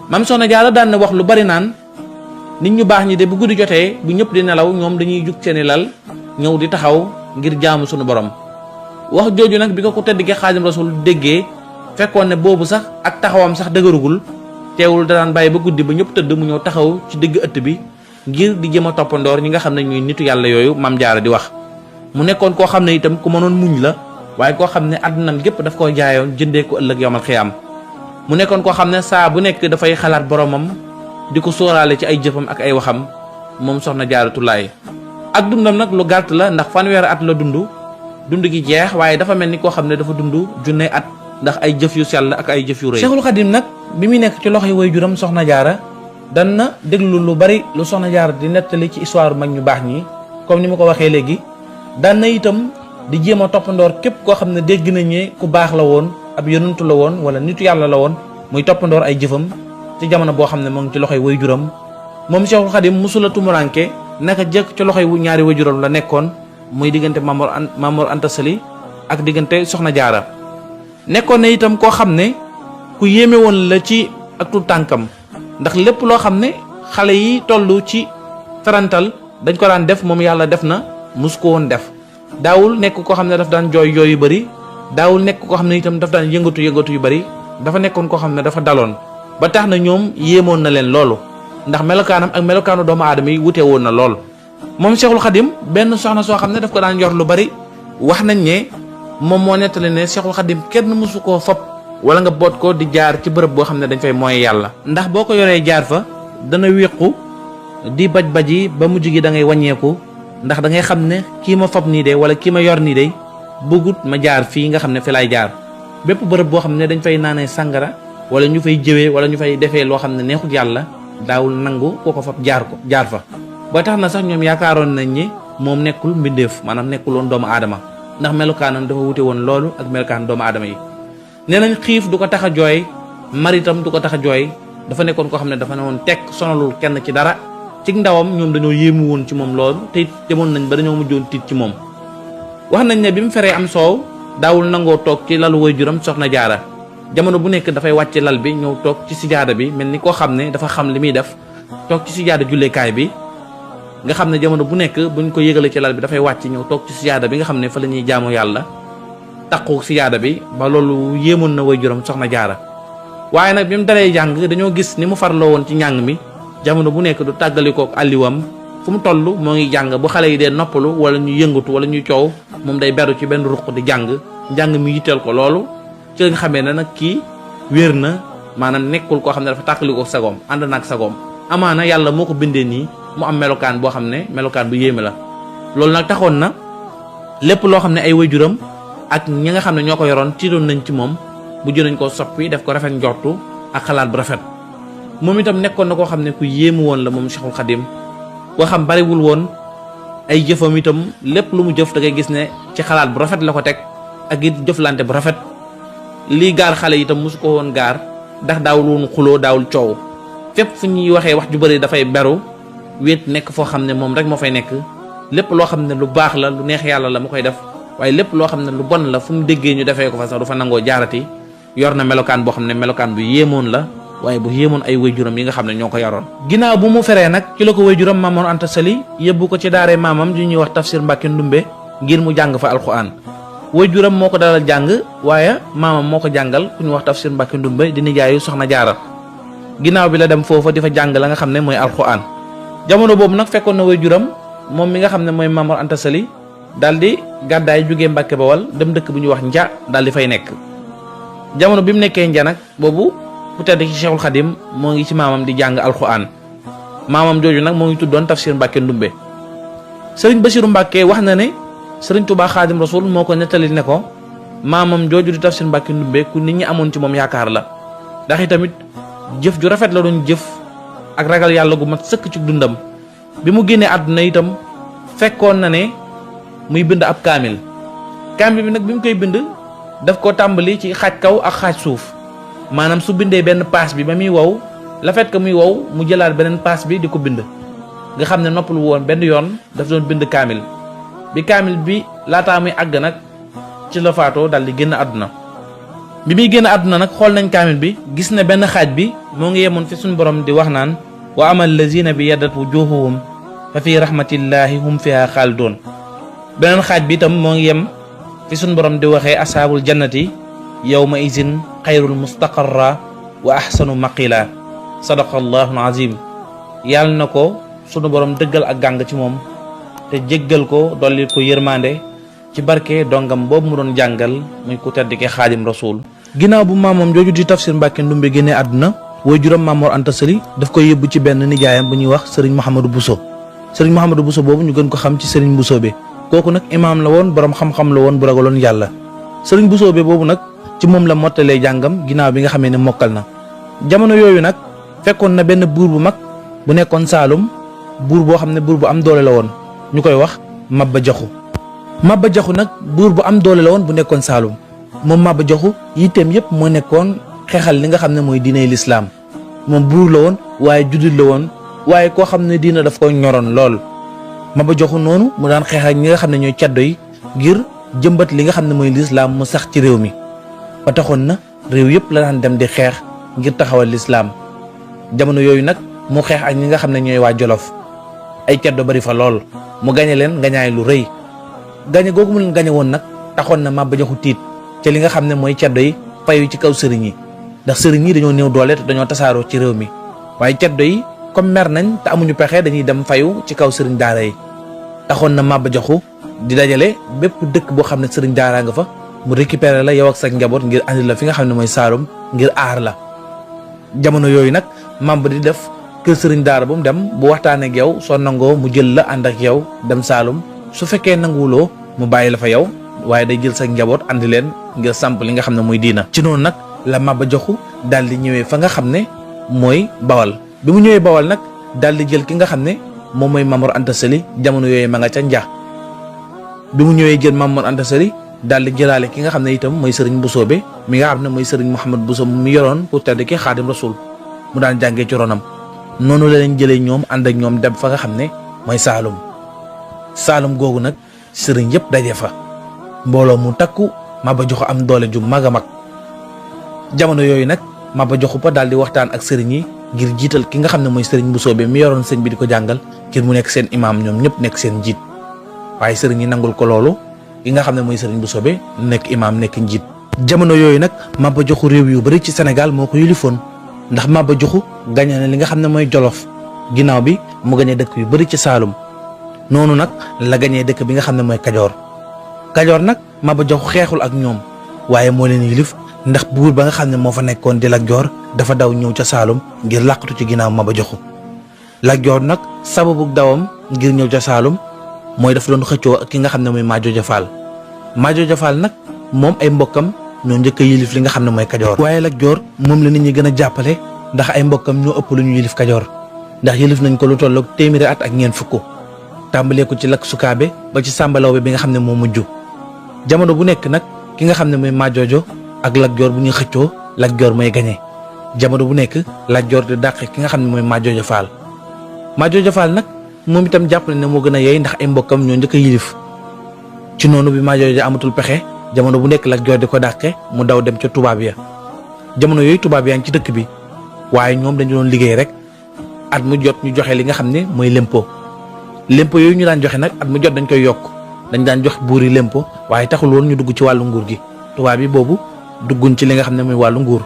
maam Soxna Jaara daan na wax lu bari naan nit ñu baax ñi de bu guddi jotee bu ñëpp di nelaw ñoom dañuy jug seeni lal ñëw di taxaw ngir jaamu sunu borom. wax jooju nag bi ko tedd ki Xaadim Rasul déggee fekkoon ne boobu sax ak taxawam sax dëgërugul teewul daan bàyyi ba guddi ba ñëpp tëdd mu ñëw taxaw ci digg ëtt bi ngir di jëm a toppandoor ñi nga xam ne ñuy nitu yàlla yooyu maam Jaara di wax. mu nekkoon koo xam ne itam ku mënoon muñ la waaye koo xam ne àddunam gépp daf koo jaayoon jëndee ko ëllëg yawmal xiyaam mu nekkoon koo xam ne saa bu nekk dafay xalaat boromam di ko sóoraale ci ay jëfam ak ay waxam moom Soxna Jaaratullaahi. ak dundam nag lu gàtt la ndax fanweeri at la dund gi jeex waaye dafa mel ni koo xam ne dafa dund junne at ndax ay jëf yu sell ak ay jëf yu rëy. Cheikhul Khadim nag bi muy nekk ci loxoy waajuram Soxna Jaara dan na déglu lu bari lu Soxna Jaara di nettali ci histoire mag ñu baax ñi comme ni ma ko waxee léegi daan na itam di jéem a toppandoor képp koo xam ne dégg nañ ne ku baax la woon ab yonantu la woon wala nitu yàlla la woon muy toppandoor ay jëfam ci jamono boo xam ne moo ngi ci loxoy waajuram moom Cheikhul Khadim musula tumuranke naka jëkk ci loxoy ñaari waajuram la nekkoon muy diggante Mamour Anta Sali ak diggante Soxna Jaara nekkoon na itam koo xam ne ku yéeme woon la ci ak tu tànkam ndax lépp loo xam ne xale yi toll ci tarantal dañ ko daan def moom yàlla def na mus ko woon def daawul nekk koo xam ne daf daan jooy yu bari daawul nekk koo xam ne itam daf daan yëngatu yu bari dafa nekkoon koo xam ne dafa daloon ba tax na ñoom yéemoon na leen loolu ndax melokaanam ak melokaanu doomu aadama yi wute woon na lool. moom Cheikhul Khadim benn soxna soo xam ne daf ko daan yor lu bari wax nañ ne moom moo nettali ne Cheikhul Khadim kenn mësu koo fopp wala nga boot ko di jaar ci bërëb boo xam ne dañ fay mooy yàlla. ndax boo ko yoree jaar fa dana wéqu di baj-baji ba mujj gi da ngay wàññeeku ndax da ngay xam ne kii ma fopp nii de wala kii ma yor nii de bëggut ma jaar fii nga xam ne fi laay jaar. bépp bërëb boo xam ne dañ fay naanee sàngara wala ñu fay jëwee wala ñu fay defee loo xam ne neexut yàlla daawul nangu koo ko fab jaar fa ba tax na sax ñoom yaakaaroon nañ ni moom nekkul mbindeef maanaam nekkul woon doomu aadama ndax melukaanam dafa wute woon loolu ak melukaan doomu aadama yi. nee nañ xiif du ko tax a jooy maritam du ko tax a jooy dafa nekkoon koo xam ne dafa ne woon tekk sonalul kenn ci dara ci ndawam ñoom dañoo yéemu woon ci moom loolu te it demoon nañ ba dañoo mujjoon tiit ci moom. wax nañ ne bi mu feree am soow daawul nangoo toog ci lalu waajuram soxna jaara jamono bu nekk dafay wàcc lal bi ñëw toog ci sijaada bi mel ni koo xam ne dafa xam li muy def toog ci sijaada jullekaay bi nga xam ne jamono bu nekk buñ ko yëgalee ci lal bi dafay wàcc ñëw toog ci sijaada bi nga xam ne fa la ñuy jaamu yàlla taqu sijaada bi ba loolu yéemoon na waajuram soxna jaara. waaye nag bi mu dalee jàng dañoo gis ni mu farloo woon ci njàng mi jamono bu nekk du tàggalikook àlliwam fu mu toll moo ngi jàng bu xale yi dee noppalu wala ñu yëngatu wala ñuy coow moom day beru ci benn ruq di njàng mi yitteel ko loolu ci la nga xamee ne nag kii wér na maanaam nekkul koo xam ne dafa tàkkalikook sagoom ànd naag sagoom amaana yàlla moo ko bindee nii mu am melokaan boo xam ne melokaan bu yéeme la. loolu nag taxoon na lépp loo xam ne ay waajuram ak ñi nga xam ne ñoo ko yoroon tiitoon nañ ci moom mujj nañ koo soppi def ko rafet njortu ak xalaat bu rafet. moom itam nekkoon na koo xam ne ku yéemu woon la moom Cheikhul Khadim koo xam bariwul woon ay jëfam itam lépp lu mu jëf da ngay gis ne ci xalaat bu rafet la ko teg ak it jëflante bu rafet. lii gaar xale itam mosu ko woon gaar ndax daawul woon xuloo daawul coow fépp fu ñuy waxee wax ju bëri dafay beru wéet nekk foo xam ne moom rek moo fay nekk lépp loo xam ne lu baax la lu neex yàlla la mu koy def waaye lépp loo xam ne lu bon la fu mu déggee ñu defee ko fa sax du fa nangoo jaarati yor na melokaan boo xam ne melokaan bu yéemoon la waaye bu yéemoon ay waajuram yi nga xam ne ñoo ko yaroon. ginnaaw bu mu feree nag ci la ko waajuram Maam Mor Anta Sali yóbbu ko ci daaree maamam ju ñuy wax Tafsir Mbàkke Ndumbe ngir mu jàng fa alxuraan waajuram moo ko dalal jàng waaye maamam moo ko jàngal ku ñu wax Tafsir Mbàkke Ndumbe di nijaayu soxna jaara ginnaaw bi la dem foofa di fa jàng la nga xam ne mooy alxuraan. jamono boobu nag fekkoon na waajuram moom mi nga xam ne mooy Maam Mor Anta Sali daal di gàddaay jógee Mbàkke Bawal dem dëkk bu ñuy wax Nja daal di fay nekk. jamono bi mu nekkee Nja nag boobu ku tedd ci Cheikhul Khadim moo ngi ci maamam di jàng alxuraan maamam jooju nag moo ngi tuddoon Tafsir Mbàkke Ndumbe. Sëriñ Basiru Mbàkke wax na ne Sëriñ Tuubaa Xaadim Rasul moo ko nettali ne ko maamam jooju di Tafsir Mbàkke Ndumbe ku nit ñi amoon ci moom yaakaar la ndax itamit jëf ju rafet la doon jëf ak ragal yàlla gu mat sëkk ci dundam. bi mu génnee àdduna itam fekkoon na ne muy bind ab kaamil bi nag bi mu koy bind daf ko tàmbali ci xaaj kaw ak xaaj suuf maanaam su bindee benn paas bi ba muy wow la fait que muy wow mu jëlaat beneen paas bi di ko bind nga xam ne noppalu woon benn yoon daf doon bind kaamil bi kaamil bi laataa muy àgg nag ci la faatoo dal di génn àdduna. bi muy génn àdduna nag xool nañ kaamil bi gis ne benn xaaj bi moo ngi yemoon fi suñu borom di wax naan wa amal lazina bi yaddat wujuhuhum fa fi rahmatillahi hum fiha xaalidoon beneen xaaj bi itam moo ngi yem fi suñu borom di waxee asaabul jannati yawma izin xayrul mustaqarra wa ahsanu maqila sadaqallahu azim. yàlla na ko sunu borom dëggal ak gàng ci moom te jéggal ko dolli ko yërmande ci barke dongam boobu mu doon jàngal muy ku tedd ki Xaadim Rasul. ginnaaw bu maamam jooju di Tafsir Mbàkke Ndumbe génnee àdduna waajuram Maam Mor Anta Sali daf koy yóbbu ci benn nijaayam bu ñuy wax Serigne Mouhamadou Bousso Serigne Mouhamadou Bousso boobu ñu gën ko xam ci Serigne Bousso be kooku nag imaam la woon borom xam-xam la woon bu ragaloon yàlla. Serigne Bousso be boobu nag ci moom la mottalee jàngam ginnaaw bi nga xamee ne mokkal na. jamono yooyu nag fekkoon na benn buur bu mag bu nekkoon Saalum buur boo xam ne buur bu am doole la woon ñu koy wax Maba Jaxu nag buur bu am doole la woon bu nekkoon Saalum moom Maba Jaxu yitteem yëpp moo nekkoon xeexal li nga xam ne mooy diiney lislaam moom buur la woon waaye juddit la woon waaye koo xam ne diina daf ko ñoroon lool. Maba Jaxu noonu mu daan xeex ak ñi nga xam ne ñooy caddo yi ngir jëmbat li nga xam ne mooy lislaam mu sax ci réew mi ba taxoon na réew yëpp la daan dem di xeex ngir taxawal lislaam. jamono yooyu nag mu xeex ak ñi nga xam ne ñooy waa Jolof ay caddo bari fa lool mu gañe leen ngañaay lu rëy gañe googu mu leen gañe woon nag taxoon na Maba Jaxu tiit ci li nga xam ne mooy ceddo yi fayu ci kaw sëriñ yi ndax sëriñ yi dañoo néew doole te dañoo tasaaroo ci réew mi waaye ceddo yi comme mer nañ te amuñu pexe dañuy dem fayu ci kaw sëriñ daara yi taxoon na Maba Jaxu di dajale bépp dëkk boo xam ne sëriñ daaraa nga fa mu récupérer la yow ak sa njaboot ngir andi la fi nga xam ne mooy Saalum ngir aar la jamono yooyu nag Maba di def kër sëriñ daara bu mu dem bu waxtaanee ak yow soo nangoo mu jël la ànd ak yow dem Saalum su fekkee nanguwuloo mu bàyyi la fa yow waaye day jël sa njaboot andi leen ngir samp li nga xam ne mooy diina. ci noonu nag la Maba Jaxu daal di ñëwee fa nga xam ne mooy Bawal bi mu ñëwee Bawal nag daal di jël ki nga xam ne moom mooy Maam Mor Anta Sali jamono yooyu ma nga ca Nja bi mu ñëwee jël Maam Mor Anta Sali daal di jëlaale ki nga xam ne itam mooy sëriñ Busoobe mi nga xam ne mooy sëriñ Mouhamad Bousso mi yoroon ku tedd ki Xaadim Rasul mu daan jàngee ci ronam noonu la leen jëlee ñoom ànd ak ñoom dem fa nga xam ne mooy Saalum googu nag sëriñ yëpp daje fa mbooloo mu takku Maba Jaxu am doole ju mag a mag jamono yooyu nag Maba Jaxu Pa daal di waxtaan ak sëriñ yi ngir jiital ki nga xam ne mooy sëriñ Busoobe mi yoroon sëñ bi di ko jàngal ngir mu nekk seen imaam ñoom ñëpp nekk seen njiit waaye sëriñ yi nangul ko loolu ki nga xam ne mooy sëriñ Busoobe nekk imaam nekk njiit. jamono yooyu nag Maba Jaxu réew yu bari ci Sénégal moo ko yilifoon ndax Maba Jaxu gañe na li nga xam ne mooy Jolof ginnaaw bi mu gañee dëkk yu bari ci Saalum noonu nag la gañee dëkk bi nga xam ne mooy Kajoor nag Maba Jaxu xeexul ak ñoom waaye moo leen yilif ndax buur ba nga xam ne moo fa nekkoon di Lat Joor dafa daw ñëw ca Saalum ngir làqatu ci ginnaaw Maba Jaxu Lat Joor nag sababu dawam ngir ñëw ca Saalum mooy dafa doon xëccoo ak ki nga xam ne mooy Majooja Faal nag moom ay mbokkam ñoo njëkk a yilif li nga xam ne mooy Kajoor waaye Lat Joor moom la nit ñi gën a jàppale ndax ay mbokkam ñoo ëpp lu ñu yilif Kajoor ndax yilif nañ ko lu tolloog téeméeri at ak ñeent fukk tàmbalee ko ci Lak Sukaabe ba ci Sàmba Lawbe bi nga xam ne moo mujj jamono bu nekk nag ki nga xam ne mooy Majoojo ak Lat Joor bu ñuy xëccoo Lat Joor mooy gañe jamono bu nekk Lat Joor di dàq ki nga xam ne mooy Majooja Faal nag moom itam jàpp ne moo gën a yey ndax ay mbokkam ñoo njëkk a yilif ci noonu bi Majooja amatul pexe jamono bu nekk Lat Joor di ko dàqe mu daw dem ca tubaab ya jamono yooyu tubaab yaa ngi ci dëkk bi waaye ñoom dañu doon liggéey rek at mu jot ñu joxe li nga xam ne mooy lempo yooyu ñu daan joxe nag at mu jot dañ koy yokk dañ daan jox buur yi lempo waaye taxul woon ñu dugg ci wàllu nguur gi tubaab yi boobu dugguñ ci li nga xam ne mooy wàllu nguur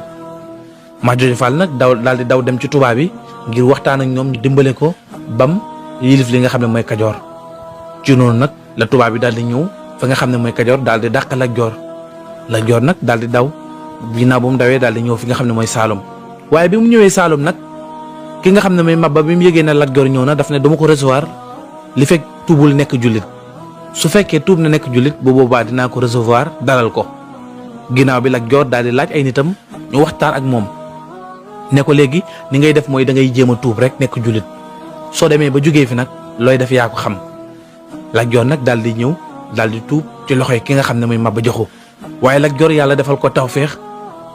Majooja Faal nag daal di daw dem ci tubaab yi ngir waxtaan ak ñoom ñu dimbale ko bam yilif li nga xam ne mooy Kajoor ci noonu nag la tubaab yi daal di ñëw fa nga xam ne mooy Kajoor daal di dàq Lat Joor nag daal di daw ginnaaw bu mu dawee daal di ñëw fi nga xam ne mooy Saalum waaye bi mu ñëwee Saalum nag ki nga xam ne mooy Maba bi mu yëgee ne Lat Joor ñëw na daf ne dama ko recevoir li fekk tuubul nekk jullit su fekkee tuub na nekk jullit bu boobaa dinaa ko recevoir dalal ko ginnaaw bi Lat Joor daal di laaj ay nitam ñu waxtaan ak moom ne ko léegi ni ngay def mooy da ngay jéem a tuub rek nekk jullit soo demee ba jógee fi nag looy def yaa ko xam Lat Joor nag daal di ñëw daal di tuub ci loxoy ki nga xam ne mooy Maba Jaxu waaye Lat Joor yàlla defal ko tawféex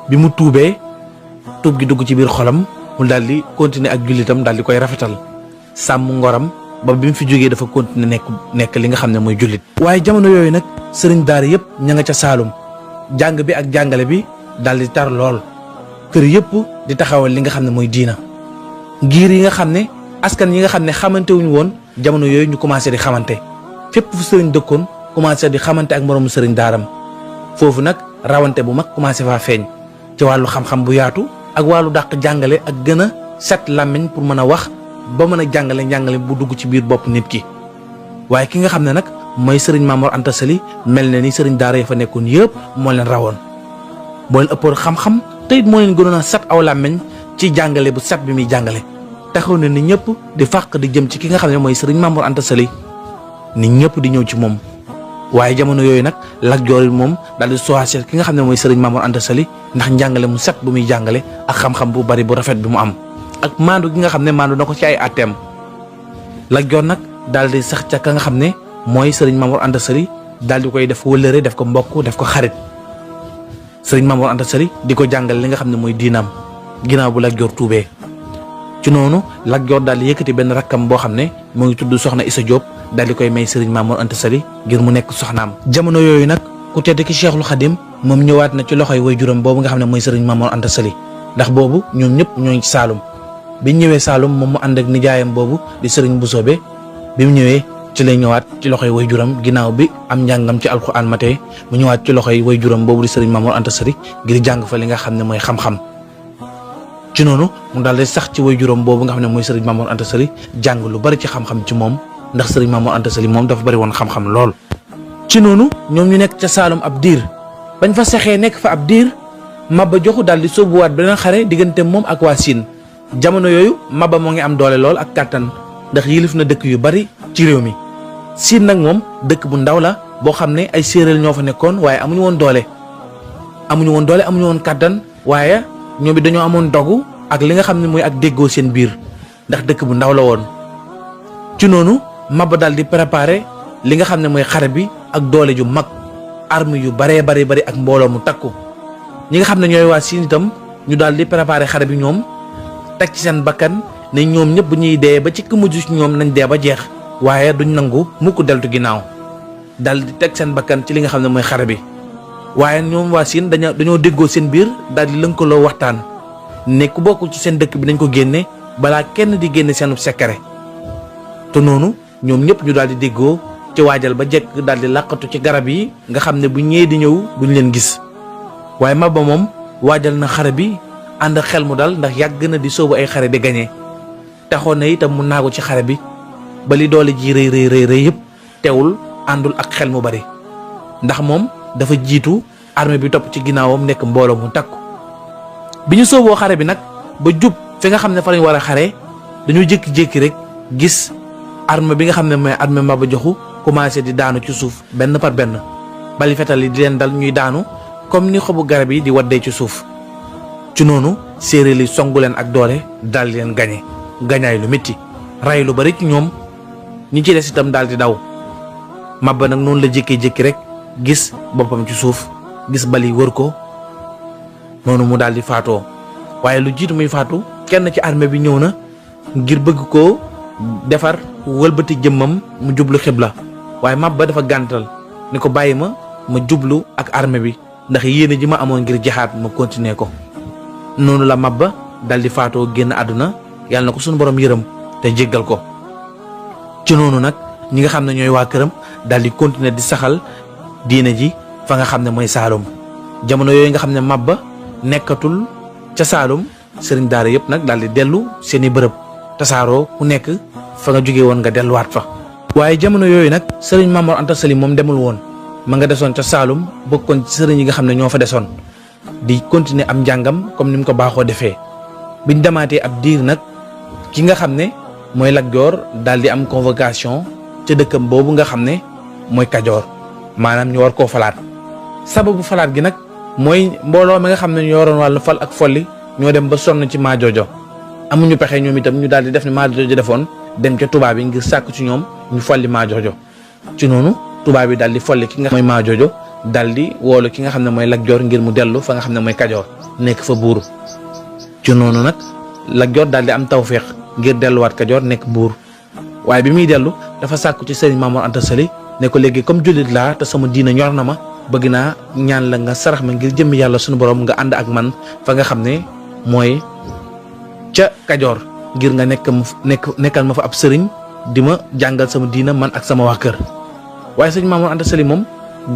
bi mu tuubee tuub gi dugg ci biir xolam mu daal di continuer ak jullitam daal di koy rafetal sàmm ngoram ba bi mu fi jógee dafa continuer nekk li nga xam ne mooy jullit. waaye jamono yooyu nag sëriñ daara yëpp ña nga ca Saalum jàng bi ak jàngale bi daal di tar lool kër yëpp di taxawal li nga xam ne mooy diina ngir yi nga xam ne askan yi nga xam ne xamante wuñu woon jamono yooyu ñu commencé di xamante fépp fu sëriñ dëkkoon commencé di xamante ak moroomu sëriñ daaram foofu nag rawante bu mag commencé faa feeñ ci wàllu xam-xam bu yaatu ak wàllu dàq jàngale ak gën a set làmmiñ pour mën a wax ba mën a jàngale bu dugg ci biir bopp nit ki waaye ki nga xam ne nag mooy sëriñ Maam Mor Anta Sali mel na ni sëriñ daara ya fa nekkoon yëpp moo leen rawoon moo leen ëppoon xam-xam te it moo leen gënoon a set aw làmmiñ ci jàngale bu set bi muy jàngale taxaw na ni ñëpp di fàq di jëm ci ki nga xam ne mooy sëriñ Maam Mor Anta Sali nit ñëpp di ñëw ci moom waaye jamono yooyu nag Lat Joor moom daal di choisir ki nga xam ne mooy sëriñ Maam Mor Anta Sali ndax njàngale mu set bu muy jàngale ak xam-xam bu bari bu rafet bi mu am ak maandu gi nga xam ne maandu na ko ci ay atteem Lat Joor nag daal di sax ca ka nga xam ne mooy sëriñ Maam Mor Anta Sali daal di koy def wëllëre def ko mbokk def ko xarit sëriñ Maam Mor Anta Sali di ko jàngal li nga xam ne mooy diinaam ginnaaw bu Lat Joor tuubee ci noonu Lat Joor daal di yëkkati benn rakkam boo xam ne moo ngi tudd Soxna Issa Diop daal di koy may sëriñ Maam Mor Anta Sali ngir mu nekk soxnaam jamono yooyu nag ku tedd ki Cheikhul Khadim moom ñëwaat na ci loxoy waajuram boobu nga xam ne mooy sëriñ Maam Mor Anta Sali ndax boobu ñoom ñëpp ñoo ngi ci Saalum biñ ñëwee Saalum moom mu ànd ak nijaayam boobu di sëriñ Busoobe bi mu ñëwee ci lay ñëwaat ci loxoy waajuram ginnaaw bi am njàngam ci alxuraan matee mu ñëwaat ci loxoy waajuram boobu di sëriñ Mamour Anta Sali ngir jàng fa li nga xam ne mooy xam-xam. ci noonu mu daal di sax ci waajuram boobu nga xam ne mooy sëriñ Mamour Anta Sali jàng lu bari ci xam-xam ci moom ndax sëriñ Mamour Anta Sali moom dafa bari woon xam-xam lool. ci noonu ñoom ñu nekk ca Saalum ab diir bañ fa sexee nekk fa ab diir Maba Jaxu daal di sóobuwaat beneen xare diggante moom ak waa Siin. jamono yooyu Maba moo ngi am doole lool ak kàttan ndax yilif na dëkk yu bari ci réew mi. Siin nag moom dëkk bu ndaw la boo xam ne ay séeréer ñoo fa nekkoon waaye amuñu woon doole amuñu woon kàttan waaye ñoom it dañoo amoon dogu ak li nga xam ne mooy ak déggoo seen biir ndax dëkk bu ndaw la woon. ci noonu Maba daal di préparer li nga xam ne mooy xare bi ak doole ju mag arme yu bari ak mbooloo mu takku. ñi nga xam ne ñooy waa Siin itam ñu daal di préparer xare bi ñoom teg ci seen bakkan ne ñoom ñëpp bu ñuy dee ba ci ku mujj ci ñoom nañ dee ba jeex waaye duñ nangu mukk deltu ginnaaw daal di teg seen bakkan ci li nga xam ne mooy xare bi. waaye ñoom waa Siin dañoo déggoo seen biir daal di lënkaloo waxtaan ne ku bokkul ci seen dëkk bi nañ ko génne balaa kenn di génne seenu secret. te noonu ñoom ñëpp ñu daal di déggoo ci waajal ba jekk daal di làqatu ci garab yi nga xam ne bu ñëwee di ñëw duñ leen gis. waaye Maba moom waajal na xare bi ànd xel mu dal ndax yàgg na di sóobu ay xare di gañe taxoon na itam mu naagu ci xare bi ba li doole ji rëy yëpp teewul àndul ak xel mu bari ndax moom dafa jiitu armée bi topp ci ginnaawam nekk mbooloo mu takku. bi ñu sooboo xare bi nag ba jub fi nga xam ne fa lañ war a xare dañu jékki-jékki rek gis armée bi nga xam ne mooy armée Maba Jaxu commencé di daanu ci suuf benn par benn bali fetal yi di leen dal ñuy daanu comme ni xobu garab yi di waddee ci suuf. ci noonu séeréer yi songu leen ak doole daal di leen gañaay lu métti ray lu bari ci ñoom ñi ci des itam daal di daw. Maba nag noonu la jékkee-jékki rek gis boppam ci suuf gis bali wër ko noonu mu daal di faatoo. waaye lu jiitu muy faatu kenn ci armée bi ñëw na ngir bëgg koo defar wëlbati jëmmam mu jublu xibla waaye Maba dafa gàntal ni ko bàyyi ma jublu ak armée bi ndax yéene ji ma amoon ngir jaxaat ma continuer ko. noonu la Maba dal di faatoo génn àdduna yàlla na ko suñu borom yërëm te jéggal ko. ci noonu nag ñi nga xam ne ñooy waa këram dal di continuer di saxal diine ji fa nga xam ne mooy Saalum. jamono yooyu nga xam ne Maba nekkatul ca Saalum sëriñ daara yëpp nag daal di dellu seeni bërëb tasaaroo ku nekk fa nga jóge woon nga delluwaat fa. waaye jamono yooyu nag sëriñ Mamour Anta Sali moom demul woon ma nga desoon ca Saalum bokkoon ci sëriñ yi nga xam ne ñoo fa desoon di continuer am njàngam comme ni mu ko baaxoo defee. biñ demaatee ab diir nag ki nga xam ne mooy Lat Joor daal di am convocation ca dëkkam boobu nga xam ne mooy Kajoor maanaam ñu war koo falaat. sababu falaat gi nag mooy mbooloo mi nga xam ne ñoo yoroon wàllu fal ak folli ñoo dem ba sonn ci Maajoojo amuñu pexe ñoom itam ñu daal di def ne Maajoojo defoon dem ca tubaab yi ngir sàkk ci ñoom ñu folli Maajoojo. ci noonu tubaab yi daal di folli ki nga xam mooy Maajoojo daal di woolu ki nga xam ne mooy Lat Joor ngir mu dellu fa nga xam ne mooy Kajoor nekk fa buur. ci noonu nag Lat Joor daal di am tawféex ngir delluwaat Kajoor nekk buur waaye bi muy dellu dafa sàkku ci sëriñ Mamour Anta Sali ne ko léegi comme jullit laa te sama diina ñor na ma bëgg naa ñaan la nga sarax ma ngir jëmmi yàlla suñu borom nga ànd ak man fa nga xam ne mooy ca Kajoor ngir nga nekkal ma fa ab sëriñ di ma jàngal sama diina man ak sama waa kër. waaye sëriñ Mamour Anta Sali moom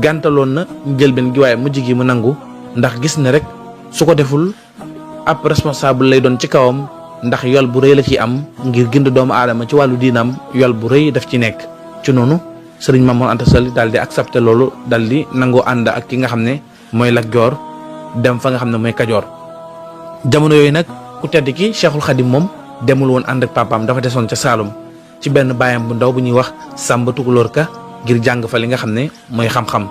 gàntaloon na njëlbeen gi waaye mujj gi mu nangu ndax gis ne rek su ko deful ab responsable lay doon ci kawam ndax yol bu rëy la ci am ngir gind doomu aadama ci wàllu diinam yol bu rëy daf ci nekk. ci noonu sëriñ Mamour Anta Sali daal di accepté loolu daal di nangoo ànd ak ki nga xam ne mooy Lat Joor dem fa nga xam ne mooy Kajoor. jamono yooyu nag ku tedd ki Cheikhul Khadim moom demul woon ànd ak papaam dafa desoon ca Saalum ci benn baayam bu ndaw bu ñuy wax Sàmba Tukulóor Ka ngir jàng fa li nga xam ne mooy xam-xam.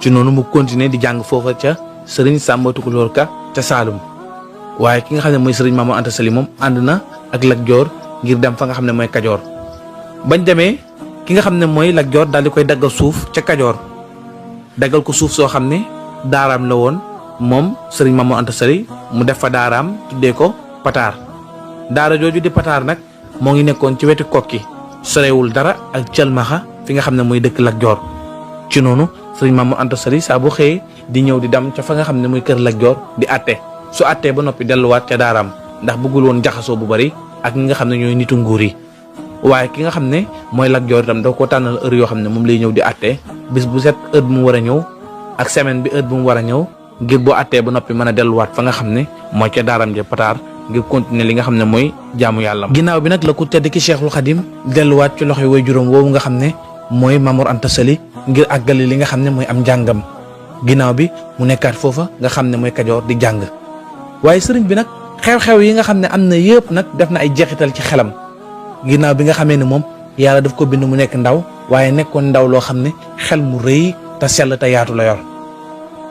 ci noonu mu continuer di jàng foofa ca sëriñ Sàmba Tukulóor Ka ca Saalum waaye ki nga xam ne mooy sëriñ Mamour Anta Sali moom ànd na ak Lat Joor ngir dem fa nga xam ne mooy Kajoor. bañ demee ki nga xam ne mooy Lat Joor daal di koy daggal suuf ca Kajoor daggal ko suuf soo xam ne daaraam la woon moom sëriñ Mamour Anta Sali mu def fa daaraam tuddee ko Pataar. daara jooju di Pataar nag moo ngi nekkoon ci wetu Kokki sorewul dara ak Calmaxa fi nga xam ne mooy dëkk Lat Joor. ci noonu sëriñ Mamour Anta Sali saa bu xëyee di ñëw di dem ca fa nga xam ne mooy kër Lat Joor di àtte su àttee ba noppi delluwaat ca daaraam ndax bëggul woon jaxasoo bu bari ak ñi nga xam ne ñooy nitu nguur yi. waaye ki nga xam ne mooy Lat Joor itam da ko tànnal heure yoo xam ne moom lay ñëw di àtte bis bu set heure bu mu war a ñëw ak semaine bi heure bu mu war a ñëw ngir boo àttee ba noppi mën a delluwaat fa nga xam ne mooy ca daaram ja Pataar ngir continuer li nga xam ne mooy jaamu yàlla. ginnaaw bi nag la ku tedd ki Cheikhul Khadim delluwaat ci loxoy way juróom woowu nga xam ne mooy Mamour Anta Sali ngir àggali li nga xam ne mooy am njàngam ginnaaw bi mu nekkaat foofa nga xam ne mooy Kajoor di jàng waaye sëriñ bi nag xew-xew yi nga xam ne am na yëpp nag def na ay jeexital ci xelam ginnaaw bi nga xamee ne moom yàlla daf ko bind mu nekk ndaw waaye nekkoon ndaw loo xam ne xel mu rëy te sell te yaatu la yor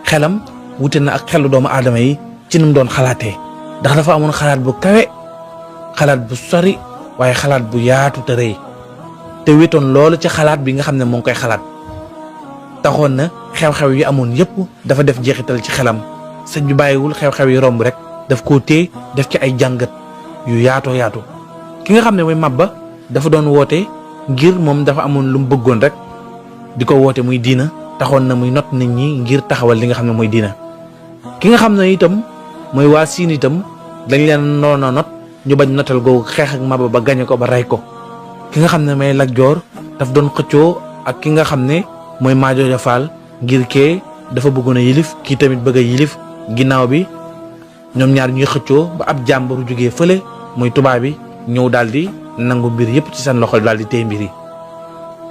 xelam wute na ak xelu doomu aadama yi ci nu mu doon xalaatee ndax dafa amoon xalaat bu kawe xalaat bu sori waaye xalaat bu yaatu te rëy te wetoon loolu ci xalaat bi nga xam ne moo ngi koy xalaat taxoon na xew-xew yi amoon yëpp dafa def jeexital ci xelam sëñ bi bàyyiwul xew-xew yi romb rek daf koo téye def ci ay jàngat yu yaatoo yaatu ki nga xam ne mooy Maba dafa doon woote ngir moom dafa amoon lu mu bëggoon rek di ko woote muy diina taxoon na muy not nit ñi ngir taxawal li nga xam ne mooy diina ki nga xam ne itam mooy waa Siin itam dañ leen noon a not ñu bañ notal googu xeex ak Maba ba gañe ko ba rey ko ki nga xam ne mooy Lat Joor daf doon xëccoo ak ki nga xam ne mooy Maajooja Faal ngir kee dafa bëggoon a yilif kii tamit bëgg a yilif ginnaaw bi ñoom ñaar ñuy xëccoo ba ab jàmbaru jógee fële muy tubaab bi ñëw daal di nangu mbir yëpp ci seen loxo daal di téye mbir yi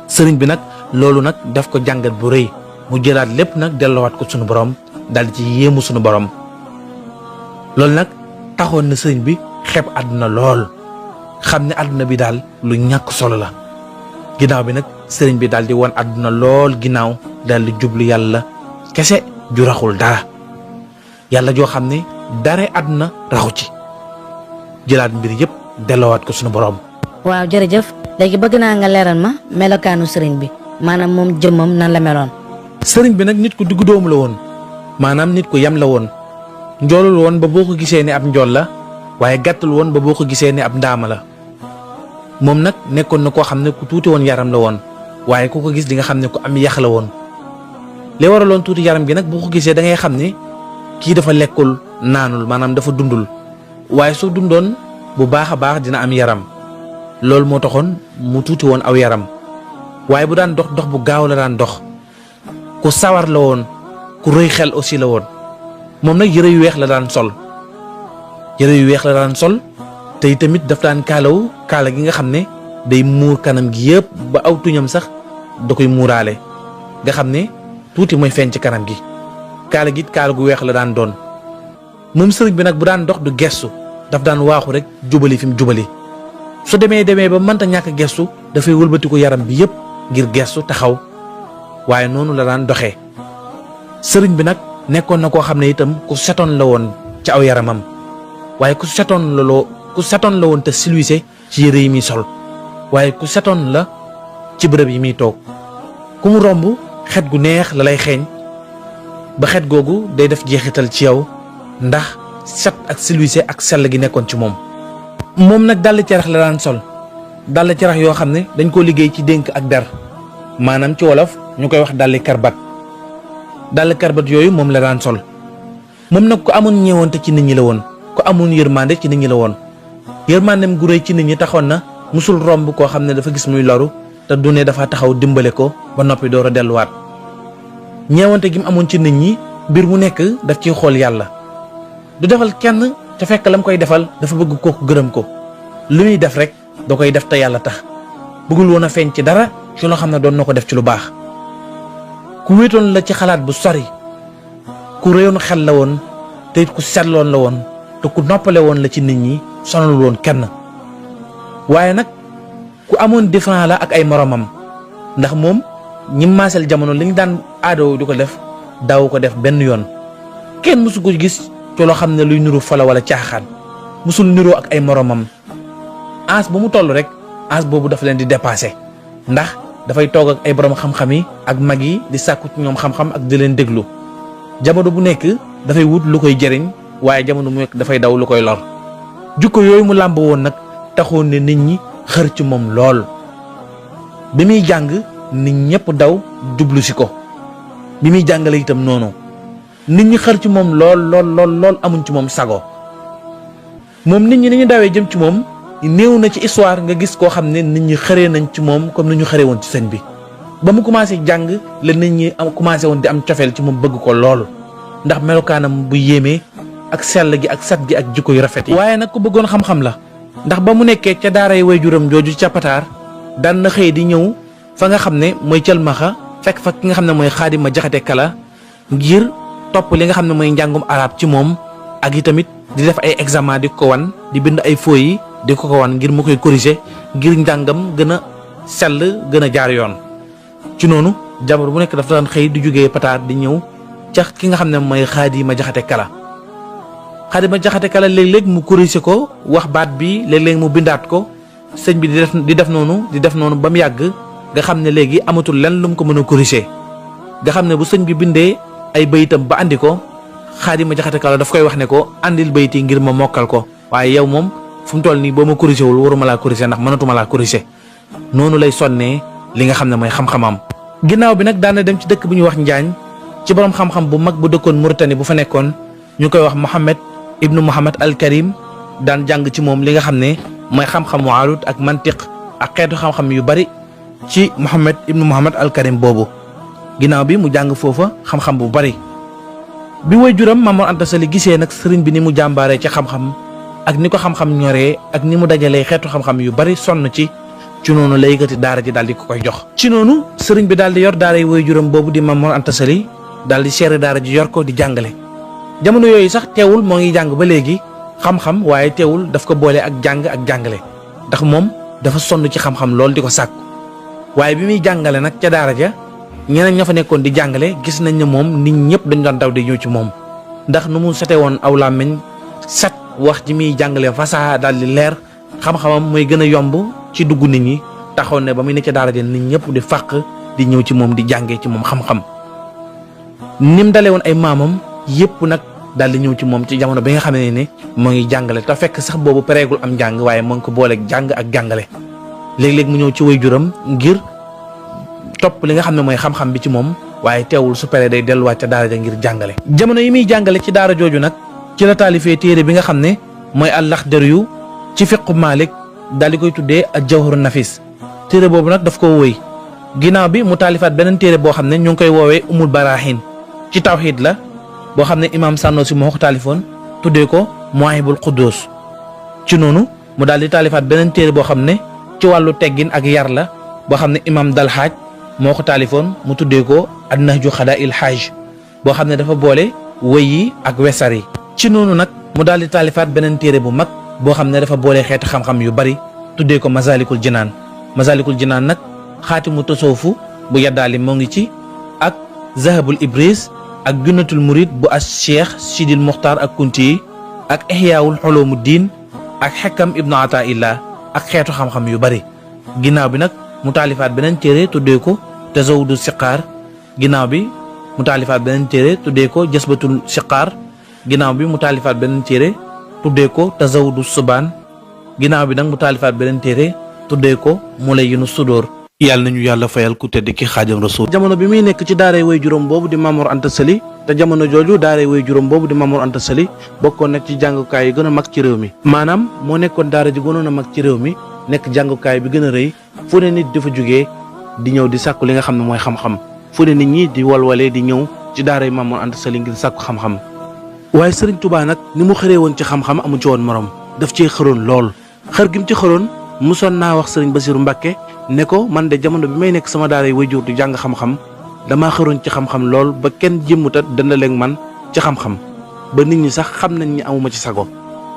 sëriñ bi nag loolu nag daf ko jàngat bu rëy mu jëlaat lépp nag delloowaat ko sunu borom daal di ci yéemu sunu borom loolu nag taxoon na sëriñ bi xeeb àdduna lool xam ne àdduna bi daal lu ñàkk solo la ginnaaw bi nag sëriñ bi daal di wan àdduna lool ginnaaw daal di jublu yàlla kese ju raxul dara yàlla joo xam ne dara àdduna raxu ci jëlaat mbir yëpp delloowaat ko sunu borom. waaw jërëjëf léegi bëgg naa nga leeral ma melokaanu sëriñ bi maanaam moom jëmmam nan la meloon. sëriñ bi nag nit ku diggu doomu la woon maanaam nit ku yem la woon njoolul woon ba boo ko gisee ne ab njool la waaye gàttul woon ba boo ko gisee ne ab ndaama la moom nag nekkoon na koo xam ne ku tuuti woon yaram la woon waaye ku ko gis di nga xam ne ku am yax la woon li waraloon tuuti yaram gi nag boo ko gisee da ngay xam ne kii dafa lekkul naanul maanaam dafa dundul waaye su dundoon bu baax a baax dina am yaram loolu moo taxoon mu tuuti woon aw yaram waaye bu daan dox dox bu gaaw la daan dox ku sawar la woon ku rëy xel aussi la woon moom nag yëre yu weex la daan sol yëre yu weex la daan sol te tamit daf daan kaalawu kaala gi nga xam ne day muur kanam gi yëpp ba aw tuñam sax da koy muuraale nga xam ne tuuti mooy feeñ ci kanam gi kaala gi kaala gu weex la daan doon moom sëriñ bi nag bu daan dox du gestu daf daan waaxu rek jubali fi mu jubali su demee ba mënta ñàkk gestu dafay wëlbatiku yaram bi yëpp ngir gestu taxaw waaye noonu la daan doxee sëriñ bi nag nekkoon na koo xam ne itam ku setoon la woon ci aw yaramam waaye ku setoon la woon te silwise ci yére yi muy sol waaye ku setoon la ci bërëb yi muy toog ku mu romb xet gu neex la lay xeeñ ba xet googu day def jeexital ci yow ndax set ak silwise ak sell gi nekkoon ci moom nag dàll carax la daan sol dàll carax yoo xam ne dañ koo liggéey ci dénk ak der maanaam ci wolof ñu koy wax dàlli karbat dàll karbat yooyu moom la daan sol moom nag ku amoon ñeewante ci nit ñi la woon ku amoon yërmande ci nit ñi la woon yërmandem gu rëy ci nit ñi taxoon na musul romb koo xam ne dafa gis muy loru te du ne dafa taxaw dimbale ko ba noppi door a delluwaat ñeewante gi mu amoon ci nit ñi mbir mu nekk daf ciy xool yàlla du defal kenn te fekk lam koy defal dafa bëgg kooku gërëm ko lu muy def rek da koy def te yàlla tax bëggul woon a feeñ ci dara ci loo xam ne doon na ko def ci lu baax ku wéetoon la ci xalaat bu sori ku réyoon xel la woon te it ku setloon la woon te ku noppale woon la ci nit ñi sonalul woon kenn waaye nag ku amoon différent la ak ay moromam ndax moom ñi maasal jamono li ñu daan aadoo di ko def daaw ko def benn yoon kenn mësu ko gis ci loo xam ne luy niru fala wala caaxaan mësul niroo ak ay moromam as ba mu toll rek as boobu dafa leen di dépassé ndax dafay toog ak ay borom xam-xam yi ak mag yi di sàkku ci ñoom xam-xam ak di leen déglu jamono bu nekk dafay wut lu koy jëriñ waaye jamono bu nekk dafay daw lu koy lor jukko yooyu mu làmb woon nag taxoon ne nit ñi xër ci moom lool bi muy jàng nit ñëpp daw jublu si ko bi muy jàngale itam noonu nit ñi xër ci moom lool amuñ ci moom sago moom nit ñi ni ñu dawee jëm ci moom néew na ci histoire nga gis koo xam ne nit ñi xëree nañ ci moom comme ni ñu xëree woon ci sëñ bi ba mu commencé jàng la nit ñi am commencé woon di am cofeel ci moom bëgg ko lool ndax melokaanam bu yéemee ak sell gi ak set gi ak jikko yu rafet yi. waaye nag ku bëggoon xam-xam la ndax ba mu nekkee ca daaray waajuram jooju ca Pataar daan na xëy di ñëw fa nga xam ne mooy Cëlmaxa fekk fa ki nga xam ne mooy Xaadima Jaxate Kala ngir topp li nga xam ne mooy njàngum arab ci moom ak i tamit di def ay examen di ko wan di bind ay feuilles yi di ko wan ngir mu koy corriger ngir njàngam gën a sell gën a jaar yoon. ci noonu jamono bu nekk dafa daan xëy di jógee Pataar di ñëw ca ki nga xam ne mooy Xaadima Jaxate Kala Xaadima Jaxate Kala léeg-léeg mu corriger ko wax baat bi léeg-léeg mu bindaat ko sëñ bi di def noonu ba mu yàgg nga xam ne léegi amatul lenn lu mu ko mën a corriger nga xam ne bu sëñ bi bindee ay bayitam ba andi ko Xaadima Jaxate Kala daf koy wax ne ko andil bayit yi ngir ma mokkal ko waaye yow moom fu mu toll nii boo ma corriger wul waruma laa corriger ndax mënatuma laa corriger noonu lay sonnee li nga xam ne mooy xam-xamam. ginnaaw bi nag daan na dem ci dëkk bu ñuy wax Njaañ ci borom xam-xam bu mag bu dëkkoon Mauritanie bu fa nekkoon ñu koy wax Mohamed ibnu Mohamed al Karim daan jàng ci moom li nga xam ne mooy xam-xamu arut ak mantiq ak xeetu xam-xam yu bari ci Mohamed ibnu Mohamed al Karim boobu. ginnaaw bi mu jàng foofa xam-xam bu bari bi waajuram Maam Mor Anta Sali gisee nag sëriñ bi ni mu jàmbaaree ci xam-xam ak ni ko xam-xam ñoree ak ni mu dajalee xeetu xam-xam yu bari sonn ci noonu la yëkkati daara ji daal di ko koy jox. ci noonu sëriñ bi daal di yor daara yi waajuram boobu di Maam Mor Anta Sali daal di seere daara ji yor ko di jàngale jamono yooyu sax teewul moo ngi jàng ba léegi xam-xam waaye teewul daf ko boole ak jàng ak jàngale ndax moom dafa sonn ci xam-xam lool di ko sàkku waaye bi muy jàngale nag ca daara ja ñeneen ña fa nekkoon di jàngale gis nañ ne moom nit ñëpp dañ doon daw di ñëw ci moom ndax nu mu sete woon aw làmmiñ set wax ji muy jàngale fasaha daal di leer xam-xamam mooy gën a yomb ci dugg nit ñi taxoon ne ba muy ne ca daara ja nit ñëpp di fàq di ñëw ci moom di jàngee ci moom xam-xam nim dale woon ay maamam yëpp nag daal di ñëw ci moom ci jamono bi nga xam ne moo ngi jàngale te fekk sax boobu pareegul am njàng waaye moo ngi ko booleeg jàng ak jàngale léeg-léeg mu ñëw ci waajuram ngir topp li nga xam ne mooy xam-xam bi ci moom waaye teewul su paree day delluwaat ca daara ja ngir jàngale. jamono yi muy jàngale ci daara jooju nag ci la taalifee téere bi nga xam ne mooy al-Laxdariyu ci fiqu Maalik daal di koy tuddee al-Jawharu Nafis téere boobu nag daf ko wëy ginnaaw bi mu taalifaat beneen téere boo xam ne ñu ngi koy woowee Umul Barahin ci tawxiid la boo xam ne imaam Sànnoosi moo ko taalifoon tuddee ko Muwaahibul Quddus ci noonu mu daal di taalifaat beneen téere boo xam ne ci wàllu teggin ak yar la boo xam ne imaam Dalxaaj moo ko taalifoon mu tuddee ko An-Nahju Xadaa'il Haaj boo xam ne dafa boole wëy yi ak wesar yi ci noonu nag mu daal di taalifaat beneen téere bu mag boo xam ne dafa boole xeeti xam-xam yu bari tuddee ko Masalikul Jinaan Masalikul Jinaan nag xaatimu tasawufu bu yaddaali moo ngi ci ak Zahabul Ibris ak Junnatul Murid bu as Cheikh Sidil Muxtaar ak Kunti yi ak Ihyaawul Xulumuddin ak Xekam Ibnu Ataillah ak xeetu xam-xam yu bari ginnaaw bi nag mu taalifaat beneen téere tuddee ko Tazawudu Siqaar ginnaaw bi mu taalifaat beneen téere tuddee ko Jasbatul Siqaar ginnaaw bi mu taalifaat beneen téere tuddee ko Tazawudu Subaan ginnaaw bi nag mu taalifaat beneen téere tuddee ko Mulayyinu Sudóor. yàlla nañu yàlla fayal ku tedd ki Xaadim Rasuul. jamono bi muy nekk ci daaray way juróom boobu di Maam Mor Anta Sali te jamono jooju daaray way juróom boobu di Maam Mor Anta Sali bokkoon nekk ci jàngukaay yi gën a mag ci réew mi maanaam moo nekkoon daara ji gënoon a mag ci réew mi nekk jàngukaay bi gën a rëy fu ne nit di fa jógee di ñëw di sàkku li nga xam ne mooy xam-xam fu ne nit ñi di walwalee di ñëw ci daaray Maam Mor Anta Sali ngir sàkku xam-xam waaye Sëriñ Tuubaa nag ni mu xëree woon ci xam-xam amu ci woon morom daf cee xëroon lool xër gi mu ci xëroon musoon naa wax Sëriñ Basiru Mbàkke ne ko man de jamono bi may nekk sama daara yi waajur di jàng xam-xam damaa xëroon ci xam-xam lool ba kenn jëmmuta dëndaleeg man ci xam-xam ba nit ñi sax xam nañ ni amuma ci sago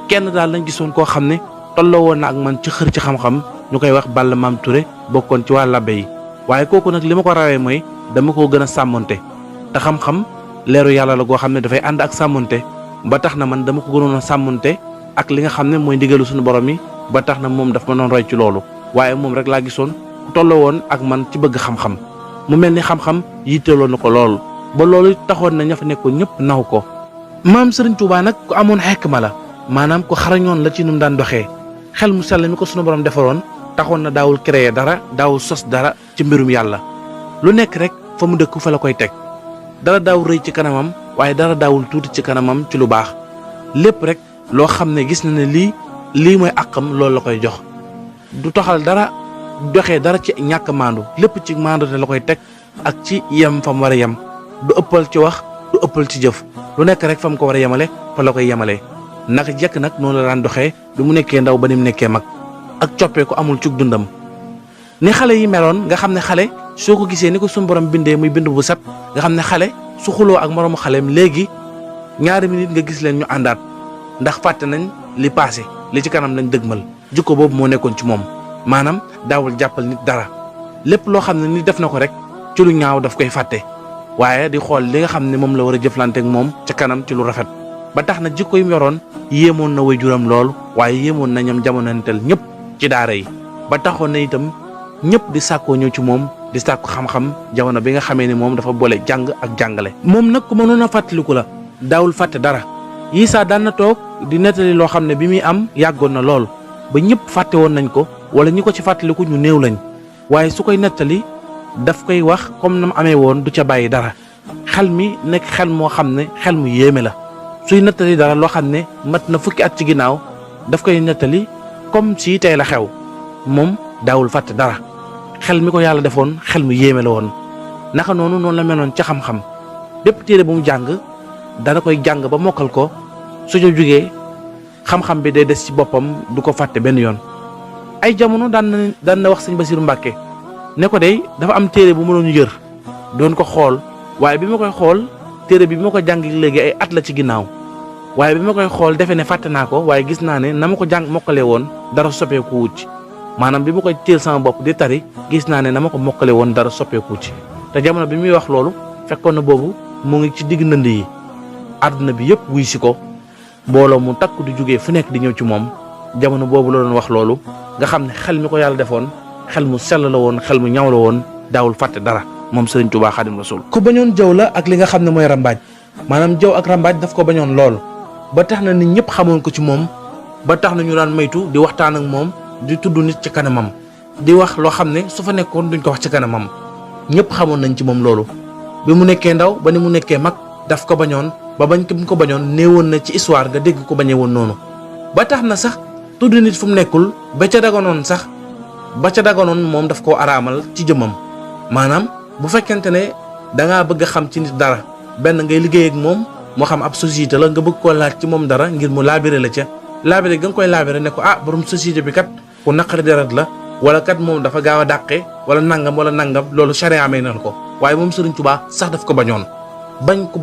kenn daal lañ gisoon koo xam ne tolloo woon na ak man ci xër ci xam-xam ñu koy wax Balla Maam Touré bokkoon ci waa labbe yi waaye kooku nag li ma ko rawee mooy dama koo gën a sàmmonte te xam-xam leeru yàlla la goo xam ne dafay ànd ak sàmmonte ba tax na man dama ko gënoon a sàmmonte ak li nga xam ne mooy ndigalu suñu borom yi ba tax na moom daf ma doon roy ci loolu waaye moom rek laa gisoon tolloo woon ak man ci bëgg xam-xam mu mel ni xam-xam yitteeloo na ko lool ba loolu taxoon na ña fa nekkoon ñëpp naw ko maam Sëriñ Tuubaa nag ku amoon xekma la maanaam ku xarañoon la ci nu mu daan doxee xel mu sell mi ko sunu borom defaroon taxoon na daawul créer dara daawul sos dara ci mbirum yàlla lu nekk rek fa mu dëkk fa la koy teg dara daawul rëy ci kanamam waaye dara daawul tuuti ci kanamam ci lu baax lépp rek loo xam ne gis na ne lii lii mooy àqam loolu la koy jox du toxal dara doxee dara ci ñàkk maandu lépp ci maandu te la koy teg ak ci yem fa mu war a yem du ëppal ci wax du ëppal ci jëf lu nekk rek fa mu ko war a yemale fa la koy yemalee naka jekk nag noonu la daan doxee bi mu nekkee ndaw ba ni mu nekkee mag ak coppeeku amul ci dundam ni xale yi meloon nga xam ne xale soo ko gisee ni ko suñu borom bindee muy bind bu set nga xam ne xale su xuloo ak moroomu xaleem léegi ñaari minute nga gis leen ñu àndaat ndax fàtte nañ li passé li ci kanam lañ dëgmal jikko boobu moo nekkoon ci moom maanaam daawul jàppal nit dara lépp loo xam ne ni def na ko rek ci lu ñaaw daf koy fàtte waaye di xool li nga xam ne moom la war a jëflanteek moom ca kanam ci lu rafet ba tax na jikko yi mu yoroon yéemoon na waajuram loolu waaye yéemoon na ñoom jamonanteel ñëpp ci daara yi ba taxoon na itam ñëpp di sàkkoo ñëw ci moom di sàkku xam-xam jamono bi nga xamee ni moom dafa boole jàng ak jàngale moom nag ku mënoon a fàttaliku la daawul fàtte dara Isaa daan na toog di nettali loo xam ne bi muy am yàggoon na lool ba ñëpp fàtte woon nañ ko wala ñi ko ci fàttaliku ñu néew lañ waaye su koy nettali daf koy wax comme na mu amee woon du ca bàyyi dara xel mi nekk xel moo xam ne xel mu yéeme la suy nettali dara loo xam ne mat na fukki at ci ginnaaw daf koy nettali comme si tey la xew moom daawul fàtte dara xel mi ko yàlla defoon xel mu yéeme la woon naka noonu la meloon ca xam-xam bépp téere bu mu jàng dana koy jàng ba mokkal ko su ca jógee xam-xam bi day des ci boppam du ko fàtte benn yoon ay jamono daan na wax sëñ Basiru Mbàkke ne ko day dafa am téere bu ma doon yër doon ko xool waaye bi ma koy xool téere bi ma ko jàng léegi ay at la ci ginnaaw waaye bi ma koy xool defe ne fàtte naa ko waaye gis naa ne na ma ko jàng mokkalee woon dara soppeeku wut ci maanaam bi ma koy téel sama bopp di tari gis naa ne na ma ko mokkale woon dara soppeeku ci te jamono bi muy wax loolu fekkoon na boobu mu ngi ci digg ndënd yi àdduna bi yëpp wuy si ko mbooloo mu takku di jógee fu nekk di ñëw ci moom jamono boobu la doon wax loolu nga xam ne xel mi ko yàlla defoon xel mu sell la woon xel mu ñaw la woon daawul fàtte dara moom Sëriñ Tuubaa Xaadimu Rasuul ku bañoon jëw la ak li nga xam ne mooy rambaaj maanaam jëw ak rambaaj daf ko bañoon lool ba tax na nit ñëpp xamoon ko ci moom ba tax na ñu daan maytu di waxtaan ak moom di tudd nit ci kanamam di wax loo xam ne su fa nekkoon duñ ko wax ci kanamam ñëpp xamoon nañ ci moom loolu bi mu nekkee ndaw ba ni mu nekkee mag daf ko bañoon ba bañ ko bañoon néewoon na ci histoire nga dégg ko bañee woon noonu ba tax na sax tudd nit fu mu nekkul ba ca daganoon moom daf koo araamal ci jëmmam maanaam bu fekkente ne dangaa bëgg a xam ci nit dara benn ngay liggéey ak moom moo xam ab société la nga bëgg koo laaj ci moom dara ngir mu laabire la ca laabire ga nga koy laabire ne ko borom société bi kat ku naqari deret la wala kat moom dafa gaaw a dàqe wala nangam loolu charia may na ko waaye moom Sëriñ Tuubaa sax daf ko bañoon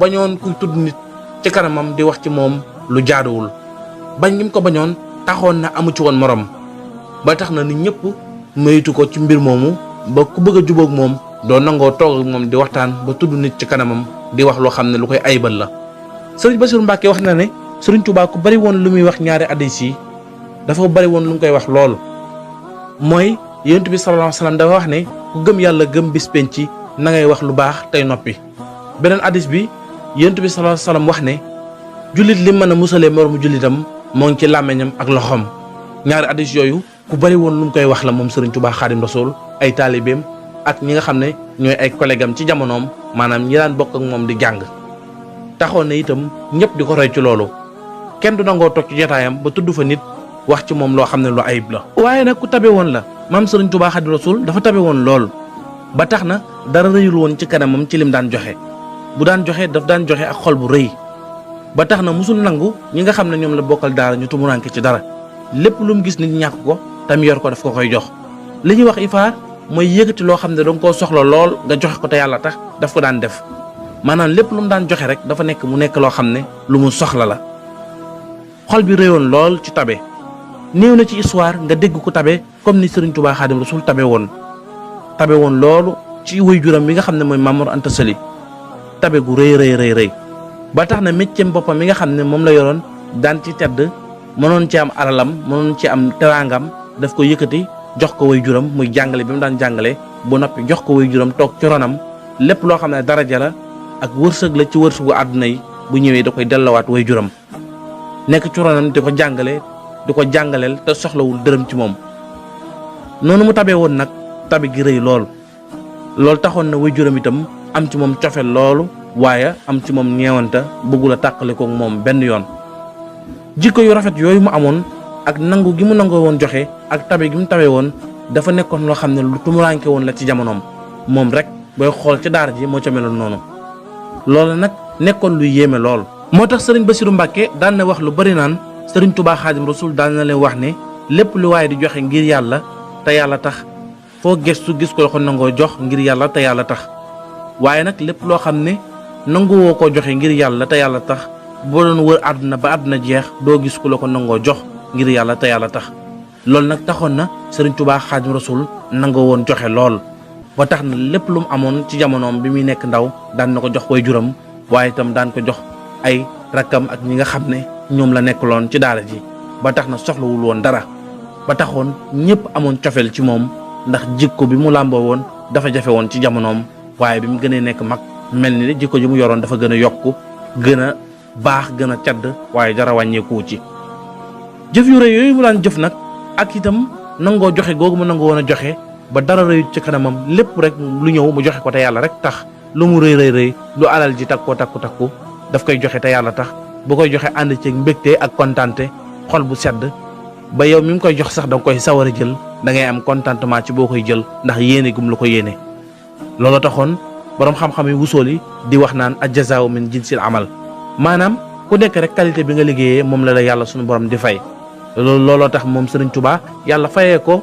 bañoon kuy tudd nit ci kanamam di wax ci moom lu jaaduwul bañ gi mu ko bañoon taxoon na amu ci woon morom ba tax na nit ñëpp moytu ko ci mbir moomu ba ku bëgg a jubóog moom doo nangoo toog ak moom di waxtaan ba tudd nit ci kanamam di wax loo xam ne lu koy ayibal la. Sëriñ Basiru Mbàkke wax na ne Sëriñ Tuubaa ku bari woon lu muy wax ñaari hadiis yi dafa bari woon lu mu koy wax lool mooy Yonent bi sallallaahu alayhi wa sallam dafa wax ne ku gëm yàlla gëm bis penc na ngay wax lu baax tey noppi. beneen hadiis bi Yonent bi sallallaahu alayhi wa sallam wax ne jullit li mën a musalee moromu jullitam moo ngi ci làmmiñam ak loxoom ñaari hadiis yooyu ku bari woon lu mu koy wax la moom Sëriñ Tuubaa Xaadimu Rasuul ay taalibeem ak ñi nga xam ne ñooy ay collègue am ci jamonoom maanaam ñi daan bokk ak moom di jàng taxoon na itam ñëpp di ko roy ci loolu kenn du nangoo toog ci jotaayam ba tudd fa nit wax ci moom loo xam ne lu ayib la. waaye nag ku tabe woon la maam Sëriñ Tuubaa Xaadimu Rasuul dafa tabe woon lool ba tax na dara rëyul woon ci kanamam ci lim daan joxe bu daan joxe daf daan joxe ak xol bu rëy ba tax na musul nangu ñi nga xam ne ñoom la bokkal daara ñu tumuraanke ci dara lépp lu mu gis nit ñàkk ko tam yor ko daf ko koy jox li ñuy wax ifaar mooy yëkkati loo xam ne danga koo soxla lool nga joxe ko te yàlla tax daf ko daan def maanaam lépp lu mu daan joxe rek dafa nekk mu nekk loo xam ne lu mu soxla la xol bi réyoon lool ci tabe néew na ci histoire nga dégg ko tabe comme ni Sëriñ Tuubaa Xaadimu Rasuul tabe woon loolu ci waajuram bi nga xam ne mooy Maam Mor Anta Sali tabe gu rëy ba tax na métier boppam mi nga xam ne moom la yoroon daan ci tedd mënoon ci am alalam mënoon ci am teraangam daf ko yëkkati jox ko waajuram muy jàngale bi mu daan jàngale bu noppi jox ko waajuram toog ci ronam lépp loo xam ne daraja la ak wërsëg la ci wërsëgu àdduna yi bu ñëwee da koy dellawaat waajuram nekk ci ronam di ko jàngaleel te soxlawul dërëm ci moom noonu mu tabee woon nag tabe gi rëy loolu taxoon na waajuram itam am ci moom cofeel loolu waaye am ci moom ñeewanta bëggul a tàqale ko moom benn yoon jikko yu rafet yooyu mu amoon ak nangu gi mu nangoo woon joxe ak tabe gi mu tabe woon dafa nekkoon loo xam ne lu tumuranke woon la ci jamonoom moom rek booy xool ci daara ji moo ca meloon noonu loolu nag nekkoon lu yéeme lool. moo tax sëriñ Bassirou Mbacke daan na wax lu bari naan sëriñ Touba Xaadim Rasul daan na leen wax ne lépp lu waaye di joxe ngir yàlla te yàlla tax foo gestu gis ko nangoo jox ngir yàlla te yàlla tax waaye nag lépp loo xam ne nanguwoo koo joxe ngir yàlla te yàlla tax boo doon wër àdduna ba àdduna jeex doo gis ku la ko nangoo jox ngir yàlla te yàlla tax loolu nag taxoon na sëriñ Touba Xaadim Rasul nangoo woon joxe lool ba tax na lépp lu mu amoon ci jamonoom bi muy nekk ndaw daan na ko jox way juram waaye itam daan ko jox ay rakkam ak ñi nga xam ne ñoom la nekkaloon ci daara ji ba tax na soxlawul woon dara ba taxoon ñëpp amoon cofeel ci moom ndax jikko bi mu làmboo woon dafa jafe woon ci jamonoom waaye bi mu gënee nekk mag mel ni jikko ji mu yoroon dafa gën a yokku gën a baax gën a cadd waaye dara wàññeeku ci jëf yu rëy yooyu mu daan jëf nag ak itam nangoo joxe googu mu nangoo woon a joxe ba dara rëyut ci kanamam lépp rek lu ñëw mu joxe ko te yàlla rek tax lu mu rëy lu alal ji takku daf koy joxe te yàlla tax bu koy joxe ànd ci mbégte ak kontante xol bu sedd ba yow mi mu koy jox sax danga koy sawar a jël da ngay am contentement ci boo koy jël ndax yéene gum la ko yéene loolu taxoon boroom xam-xam yi wusool yi di wax naan ajjazaaw min jinsil amal maanaam ku nekk rek qualité bi nga liggéeyee moom la yàlla suñu borom di fay looloo tax moom Sëriñ Tuubaa yàlla fayee ko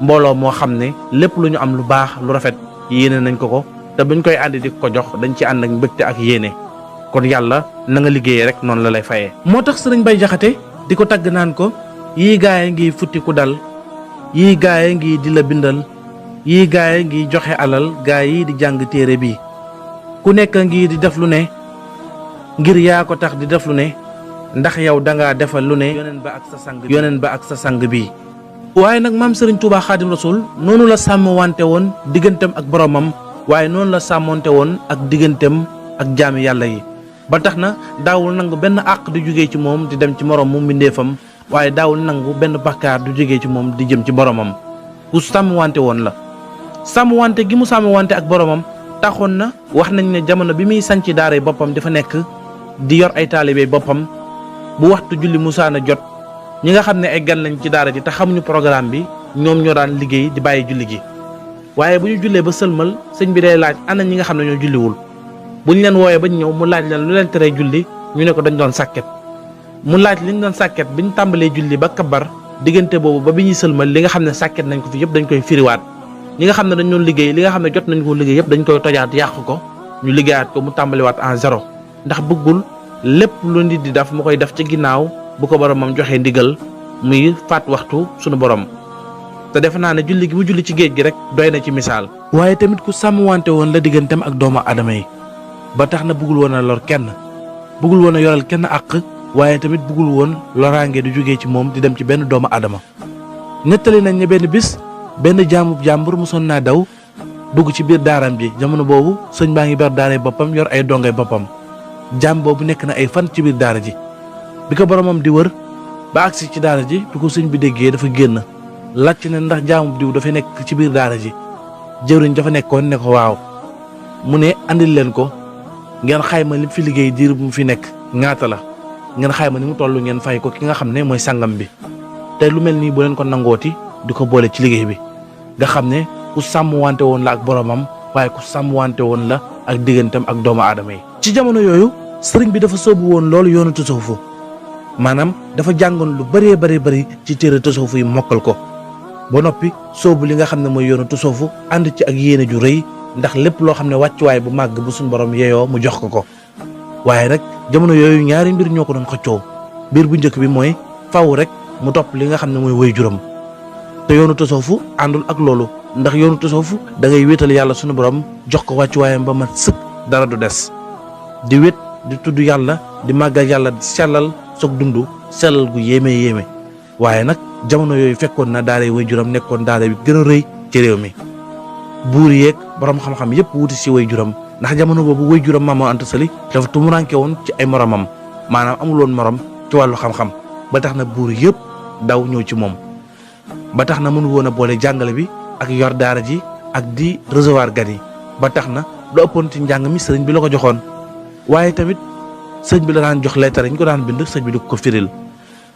mbooloo moo xam ne lépp lu ñu am lu baax lu rafet yéene nañ ko te buñ koy àndi di ko jox dañ ci ànd ak mbégte ak yéene kon yàlla na nga liggéeyee rek noonu la lay fayee. moo tax sëriñ Bay Jaxate di ko tagg naan ko yii gaaye ngi futti ku dal yii gaaye ngi di la bindal yii gaaye ngi joxe alal gaay yi di jàng téere bi ku nekk ngi di def lu ne ngir yaa ko tax di def lu ne ndax yow dangaa defal lu ne yoneen ba ak sa sang bi waaye nag maam Sëriñ Tuubaa Xaadim Rasul noonu la sàmm wante woon digganteem ak boromam waaye noonu la sàmmonte woon ak digganteem ak jaami yàlla yi ba tax na daawul nangu benn àq di jógee ci moom di dem ci morom mu mbindeefam waaye daawul nangu benn bakkaar du jógee ci moom di jëm ci boromam ku sàmm wante woon la sàmm wante gi mu sàmm wante ak boromam taxoon na wax nañ ne jamono bi muy sanc daara yi boppam dafa nekk di yor ay taalibe boppam bu waxtu julli musaana jot ñi nga xam ne ay gan lañ ci daara ji te xamuñu programme bi ñoom ñoo daan liggéey di bàyyi julli gi waaye bu ñu jullee ba sëlmal sëñ bi day laaj ana ñi nga xam ne ñoo julliwul bu ñu leen wooyee ba ñëw mu laaj leen lu leen teree julli ñu ne ko dañ doon sàkket mu laaj li ñu doon sàkket bi ñu tàmbalee julli ba kabar diggante boobu ba bi ñuy sëlmal li nga xam ne sàkket nañ ko fi yëpp dañ koy firiwaat ñi nga xam ne dañ doon liggéey li nga xam ne jot nañ ko liggéey yëpp dañ koy tojaat yàq ko ñu liggéeyaat ko mu tàmbaliwaat en zéro ndax bëggul lépp lu nit di def mu koy def ci ginnaaw bu ko boromam joxee ndigal muy faat waxtu sunu borom te defe naa ne julli gi mu julli ci géej gi rek doy na ci misaal. waaye tamit ku sàmm wante woon la digganteem ak doomu aadama yi ba tax na bëggul woon a lor kenn bëggul woon a yoral kenn àq waaye tamit bëggul woon loraange du jógee ci moom di dem ci benn doomu aadama. nettali nañ ne benn bis benn jàmbur mosoon naa daw dugg ci biir daaram bi jamono boobu sëñ baa ngi ber daaray boppam yor ay dongay boppam jaam boobu nekk na ay fan ci biir daara ji bi ko boromam di wër ba agsi ci daara ji bi ko sëñ bi déggee dafa génn laajte ne ndax jaamu diw dafa nekk ci biir daara ji jëwriñ dafa nekkoon ne ko waaw mu ne andil leen ko ngeen xayma li fi liggéey diir bu mu fi nekk ñaata la ngeen xayma ni mu toll ngeen fay ko ki nga xam ne mooy sangam bi te lu mel nii bu leen ko nangooti di ko boole ci liggéey bi nga xam ne ku sàmm wante woon la ak boromam waaye ku sàmm wante woon la ak digganteem ak doomu aadama yi. ci jamono yooyu sëriñ bi dafa sóobu woon loolu yoonu tasawufu maanaam dafa jàngoon lu bëree bëri ci téere tasawufu yi mokkal ko ba noppi sóobu li nga xam ne mooy yoonu tasawufu ànd ci ak yéene ju rëy ndax lépp loo xam ne wàccuwaay bu màgg bu suñu borom yeeyoo mu jox ko waaye nag jamono yooyu ñaari mbir ñoo ko doon xëccoo mbir bu njëkk bi mooy faw rek mu topp li nga xam ne mooy woy juram te yoonu tasawufu àndul ak loolu ndax yoonu tasawufu da ngay wéetal yàlla suñu borom jox ko wàccuwaayam ba mat sëkk dara du des di wét di tudd yàlla di màggal yàlla di sellal soog dund sellal gu yéeme waaye nag jamono yooyu fekkoon na daara way juram nekkoon daara bi gën a rëy ci réew mi buur yeeg borom xam-xam yëpp wuti si way juram ndax jamono boobu way juram Maam Mor Anta Sali dafa tumuranke woon ci ay moromam maanaam amul woon morom ci wàllu xam-xam ba tax na buur yëpp daw ñëw ci moom ba tax na mënu woon a boole jàngale bi ak yor daara ji ak di recevoir gan yi ba tax na lu ëppoon ci njàng mi sëriñ bi la ko joxoon waaye tamit sëñ bi la daan jox lettre yi ñu ko daan bind sëñ bi di ko firil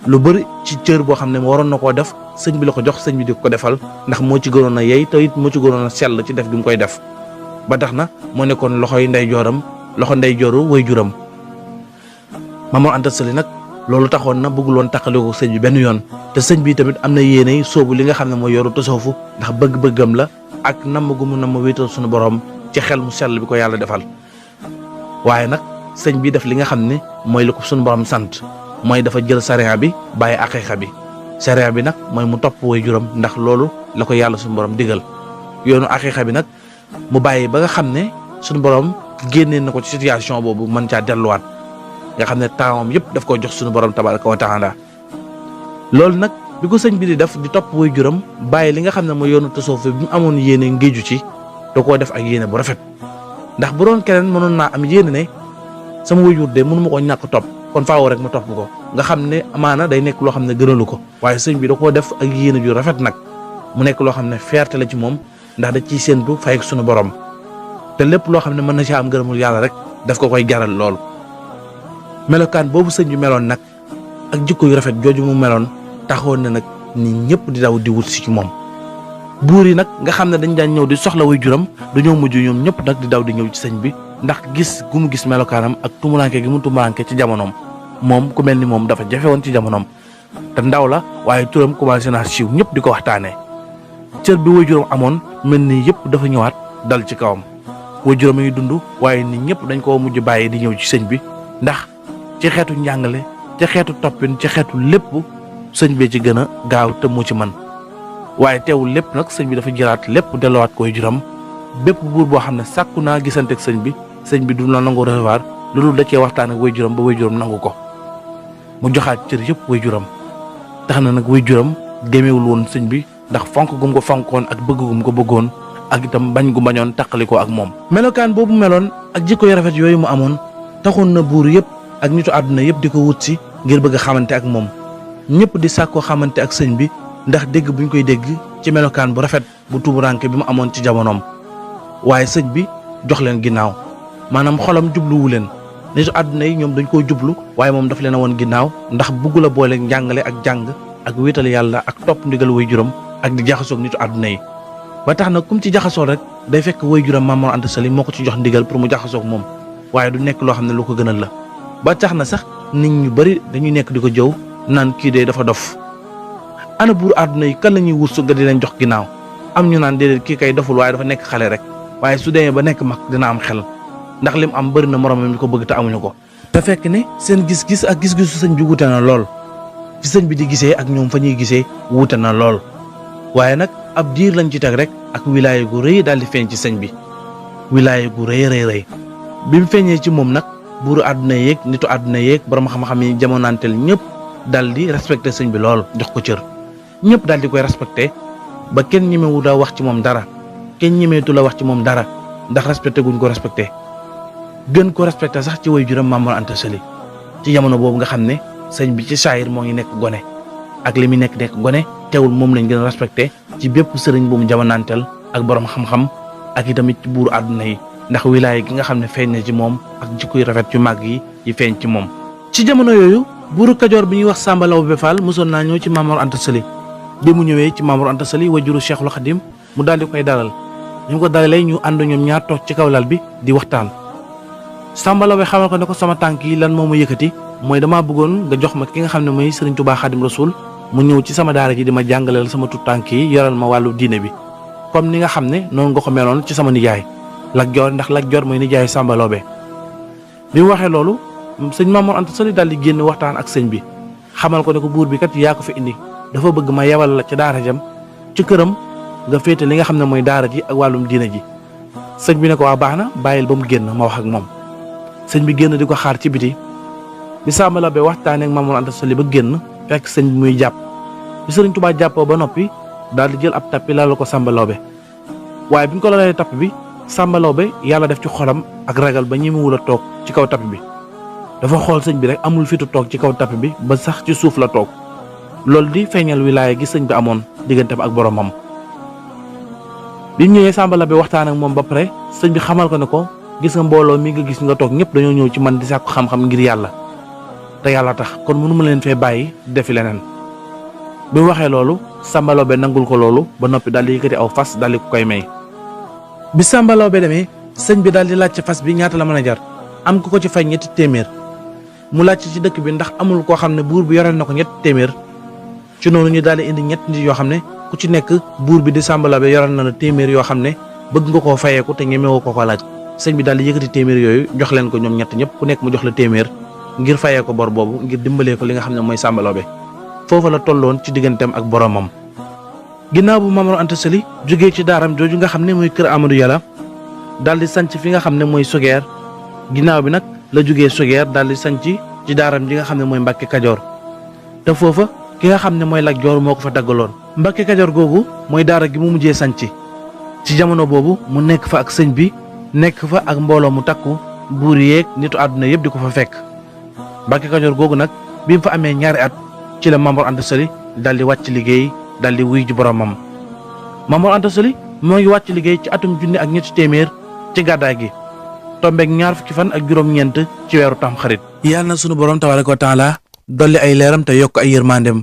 lu bëri ci cër boo xam ne waroon na koo def sëñ bi la ko jox sëñ bi di ko defal ndax moo ci gënoon a yey te it moo ci gënoon a sell ci def gi mu koy def ba tax na moo nekkoon loxoy ndeyjooram loxo ndeyjooru waajuram. Maam Mor Anta Sali nag loolu taxoon na bëggul woon taqale ko sëñ bi benn yoon te sëñ bi tamit am na yéene soobu li nga xam ne mooy yoru tasawufu ndax bëgg-bëggam la ak namm gu mu namm wéetal suñu borom ci xel mu sell bi ko yàlla defal. waaye nag sëñ bi def li nga xam ne mooy li ko suñu borom sant mooy dafa jël sariya bi bàyyi aqiqa bi sariya bi nag mooy mu topp waajuram ndax loolu la ko yàlla suñu borom digal yoonu aqiqa bi nag mu bàyyi ba nga xam ne suñu borom génnee na ko ci situation boobu mën caa delluwaat nga xam ne taawam yëpp daf ko jox suñu borom tabaraka wa taala loolu nag bi ko sëñ bi di def di topp waajuram bàyyi li nga xam ne mooy yoonu tasawuf bi mu amoon yéene ngéeju ci da koo def ak yéene bu rafet ndax bu doon keneen mënoon naa am yéene ne sama waajur de mënu ma ko ñàkk topp kon faaw rek ma topp ko nga xam ne amaana day nekk loo xam ne gënalu ko waaye sëñ bi da koo def ak yéene ju rafet nag mu nekk loo xam ne fierté la ci moom ndax da ciy séentu fay ak suñu borom te lépp loo xam ne mën na ci am gërëmul yàlla rek daf ko koy jaral loolu. melokaan boobu sëñ bi meloon nag ak jikko yu rafet jooju mu meloon taxoon na nag nit ñëpp di daw di wut si ci moom buur yi nag nga xam ne dañ daan ñëw di soxla waajuram dañoo mujj ñoom ñëpp nag di daw di ñëw ci sëñ bi ndax gis gu mu gis melokaanam ak tumuranke gi mu tumuranke ci jamonoom moom ku mel ni moom dafa jafe woon ci jamonoom te ndaw la waaye turam commencé naa siiw ñëpp di ko waxtaanee cër bi waajuram amoon mel ni yëpp dafa ñëwaat dal ci kawam waajuram a ngi dund waaye nit ñëpp dañ koo mujj bàyyi di ñëw ci sëñ bi ndax ci xeetu njàngale ci xeetu toppin ci xeetu lépp sëñ bi ci gën a gaaw te mu ci man waaye teewul lépp nag sëñ bi dafa jëlaat lépp delluwaat ko waajuram bépp buur boo xam ne sàkku naa gisante ak sëñ bi du la nangu recevoir loolu da cee waxtaan ak waajuram ba waajuram nangu ko mu joxaat cër yëpp waajuram tax na nag waajuram gémewul woon sëñ bi ndax fonk gum ko fonkoon ak bëgg gum ko bëggoon ak itam bañ gu bañoon taqali ko ak moom. melokaan boobu meloon ak jikko yu rafet yooyu mu amoon taxoon na buur yëpp ak nitu àdduna yëpp di ko wut si ngir bëgg a xamante ak moom ñëpp di sàkkoo xamante ak sëñ bi ndax dégg buñ koy dégg ci melokaan bu rafet bu tuburanke bi mu amoon ci jamonoom waaye sëñ bi jox leen ginnaaw maanaam xolam jubluwu leen nitu àdduna yi ñoom dañ koo jublu waaye moom daf leen a woon ginnaaw ndax bugg la boole njàngale ak jàng ak wéetal yàlla ak topp ndigal waajuram ak di jaxasoog nitu àdduna yi ba tax na kum ci jaxasoo rek day fekk waajuram Maam Mor Anta Sali moo ko ci jox ndigal pour mu jaxasoog moom waaye du nekk loo xam ne lu ko gënal la ba tax na sax nit ñu bari dañuy nekk di ko jëw naan kii de dafa dof ana buur àdduna yi kan la ñuy wut su nga di leen jox ginnaaw am ñu naan déedéet kii kay doful waaye dafa nekk xale rek waaye su demee ba nekk mag dina am xel ndax lim am bëri na moromam mi ko bëgg te amuñu ko te fekk ne seen gis-gis ak gis-gisu sëñ bi wuute na lool fi sëñ bi di gisee ak ñoom fa ñuy gisee wuute na lool waaye nag ab diir lañ ci teg rek ak wilaaye gu rëy daal di feeñ ci sëñ bi wilaaye gu rëy bi mu feeñee ci moom nag buuru àdduna yeeg nitu àdduna yeeg borom xam-xam yi jamonaanteel ñëpp daal di respecté sëñ bi lool jox ko cër ñëpp daal di koy respecté ba kenn ñemewu daa wax ci moom dara kenn ñemeetu la wax ci moom dara ndax respecté guñ ko respecté gën ko respecté sax ci waajuram Maam Mor Anta Sali ci jamono boobu nga xam ne sëñ bi ci saayir moo ngi nekk gone ak li muy nekk gone teewul moom lañ gën a respecté ci bépp sëriñ bu mu jamonaanteel ak borom xam-xam ak itamit ci buuru àdduna yi ndax wilaaya gi nga xam ne feeñ na ci moom ak jikko yu rafet yu màgg yi feeñ ci moom. ci jamono yooyu buuru Kajoor bi ñuy wax Samba Laobé Fall mosoon naa ñëw ci Maam Mor Anta Sali bi mu ñëwee ci Maam Mor Anta Sali waajuru Cheikhul Khadim mu daal di koy dalal ñu ko dalalee ñu ànd ñoom ñaar toog ci kaw lal bi di waxtaan. Samba Laobé xamal ko ne ko sama tànk yi lan moo ma yëkkati mooy damaa bëggoon nga jox ma ki nga xam ne mooy Serigne Touba Khadim Rasoul mu ñëw ci sama daara ji di ma jàngaleel sama tut tànk yi yoral ma wàllu diine bi comme ni nga xam ne noonu nga ko meloon ci sama nijaay Lat Joor ndax Lat Joor mooy nijaay Samba Laobé. bi mu waxee loolu sëñ Maam Mor Anta Sali daal di génn waxtaan ak sëñ bi xamal ko ne ko buur bi kat yaa ko fi indi dafa bëgg ma yebal la ci daara jam ci këram nga féete li nga xam ne mooy daara ji ak wàllum diine ji. sëñ bi ne ko waa baax na bàyyil ba mu génn ma wax ak moom sëñ bi génn di ko xaar ci biti bi Samba Laobé waxtaanee ak Maam Mor Anta Sali ba génn fekk sëñ bi muy jàpp bi Sëriñ Tuubaa jàppoo ba noppi daal di jël ab tappi lal ko Samba Laobé waaye bi ñu ko lalee tapp bi Samba Laobé yàlla def ci xolam ak ragal ba ñemewul a toog ci kaw tapp bi dafa xool sëñ bi rek amul fitu toog ci kaw tapp bi ba sax ci suuf la toog loolu di feeñal wilaaya gi sëñ bi amoon digganteem ak boromam. bi mu ñëwee Samba Laobé waxtaan ak moom ba pare sëñ bi xamal ko ne ko gis nga mbooloo mi nga gis nga toog ñëpp dañoo ñëw ci man di sàkku xam-xam ngir yàlla te yàlla tax kon mënu ma leen fee bàyyi defi leneen bi mu waxee loolu Samba Laobé nangul ko loolu ba noppi daal di yëkkati aw fas daal di ko koy may. bi Samba Laobé demee sëñ bi daal di laaj ci fas bi ñaata la mën a jar am ku ko ci fay ñetti téeméer mu laaj ci dëkk bi ndax amul koo xam ne buur bi yoreel na ko ñetti téeméer ci noonu ñu daal di indi ñett nit yoo xam ne ku ci nekk buur bi di Samba Laobé yoreel na la téeméer yoo xam ne bëgg nga koo fayeeku te ñemewoo ko laaj sëñ bi daal di yëkkati téeméer yooyu jox leen ko ñoom ñett ñëpp ku nekk mu jox la téeméer ngir fayee ko bor boobu ngir dimbalee ko li nga xam ne mooy Samba Laobé foofa la tolloon ci digganteem ak boromam. ginnaaw bu Maam Mor Anta Sali jógee ci daaram jooju nga xam ne mooy kër Amadou Yàlla daal di sanc fi nga xam ne mooy Sugeer ginnaaw bi nag la jógee Sugeer daal di sanc ci daaram ji nga xam ne mooy Mbàkke Kajoor te foofa ki nga xam ne mooy Lat Joor moo ko fa daggaloon. Mbàkke Kajoor googu mooy daara gi mu mujjee sanc ci jamono boobu mu nekk fa ak sëñ bi nekk fa ak mbooloo mu takku buur yeeg nitu àdduna yëpp di ko fa fekk Mbàkke Kajoor googu nag bi mu fa amee ñaari at ci la Maam Mor Anta Sali daal di wàcc liggéey daal di wuy ji boromam. Maam Mor Anta Sali moo ngi wàcc liggéey ci atum junni ak ñetti téeméer ci gàddaay gi tombeeg ñaar fukki fan ak juróom-ñeent ci weeru Tamxarit. yàlla na sunu borom tabaaraka wa taala dolli ay leeram te yokk ay yërmandeem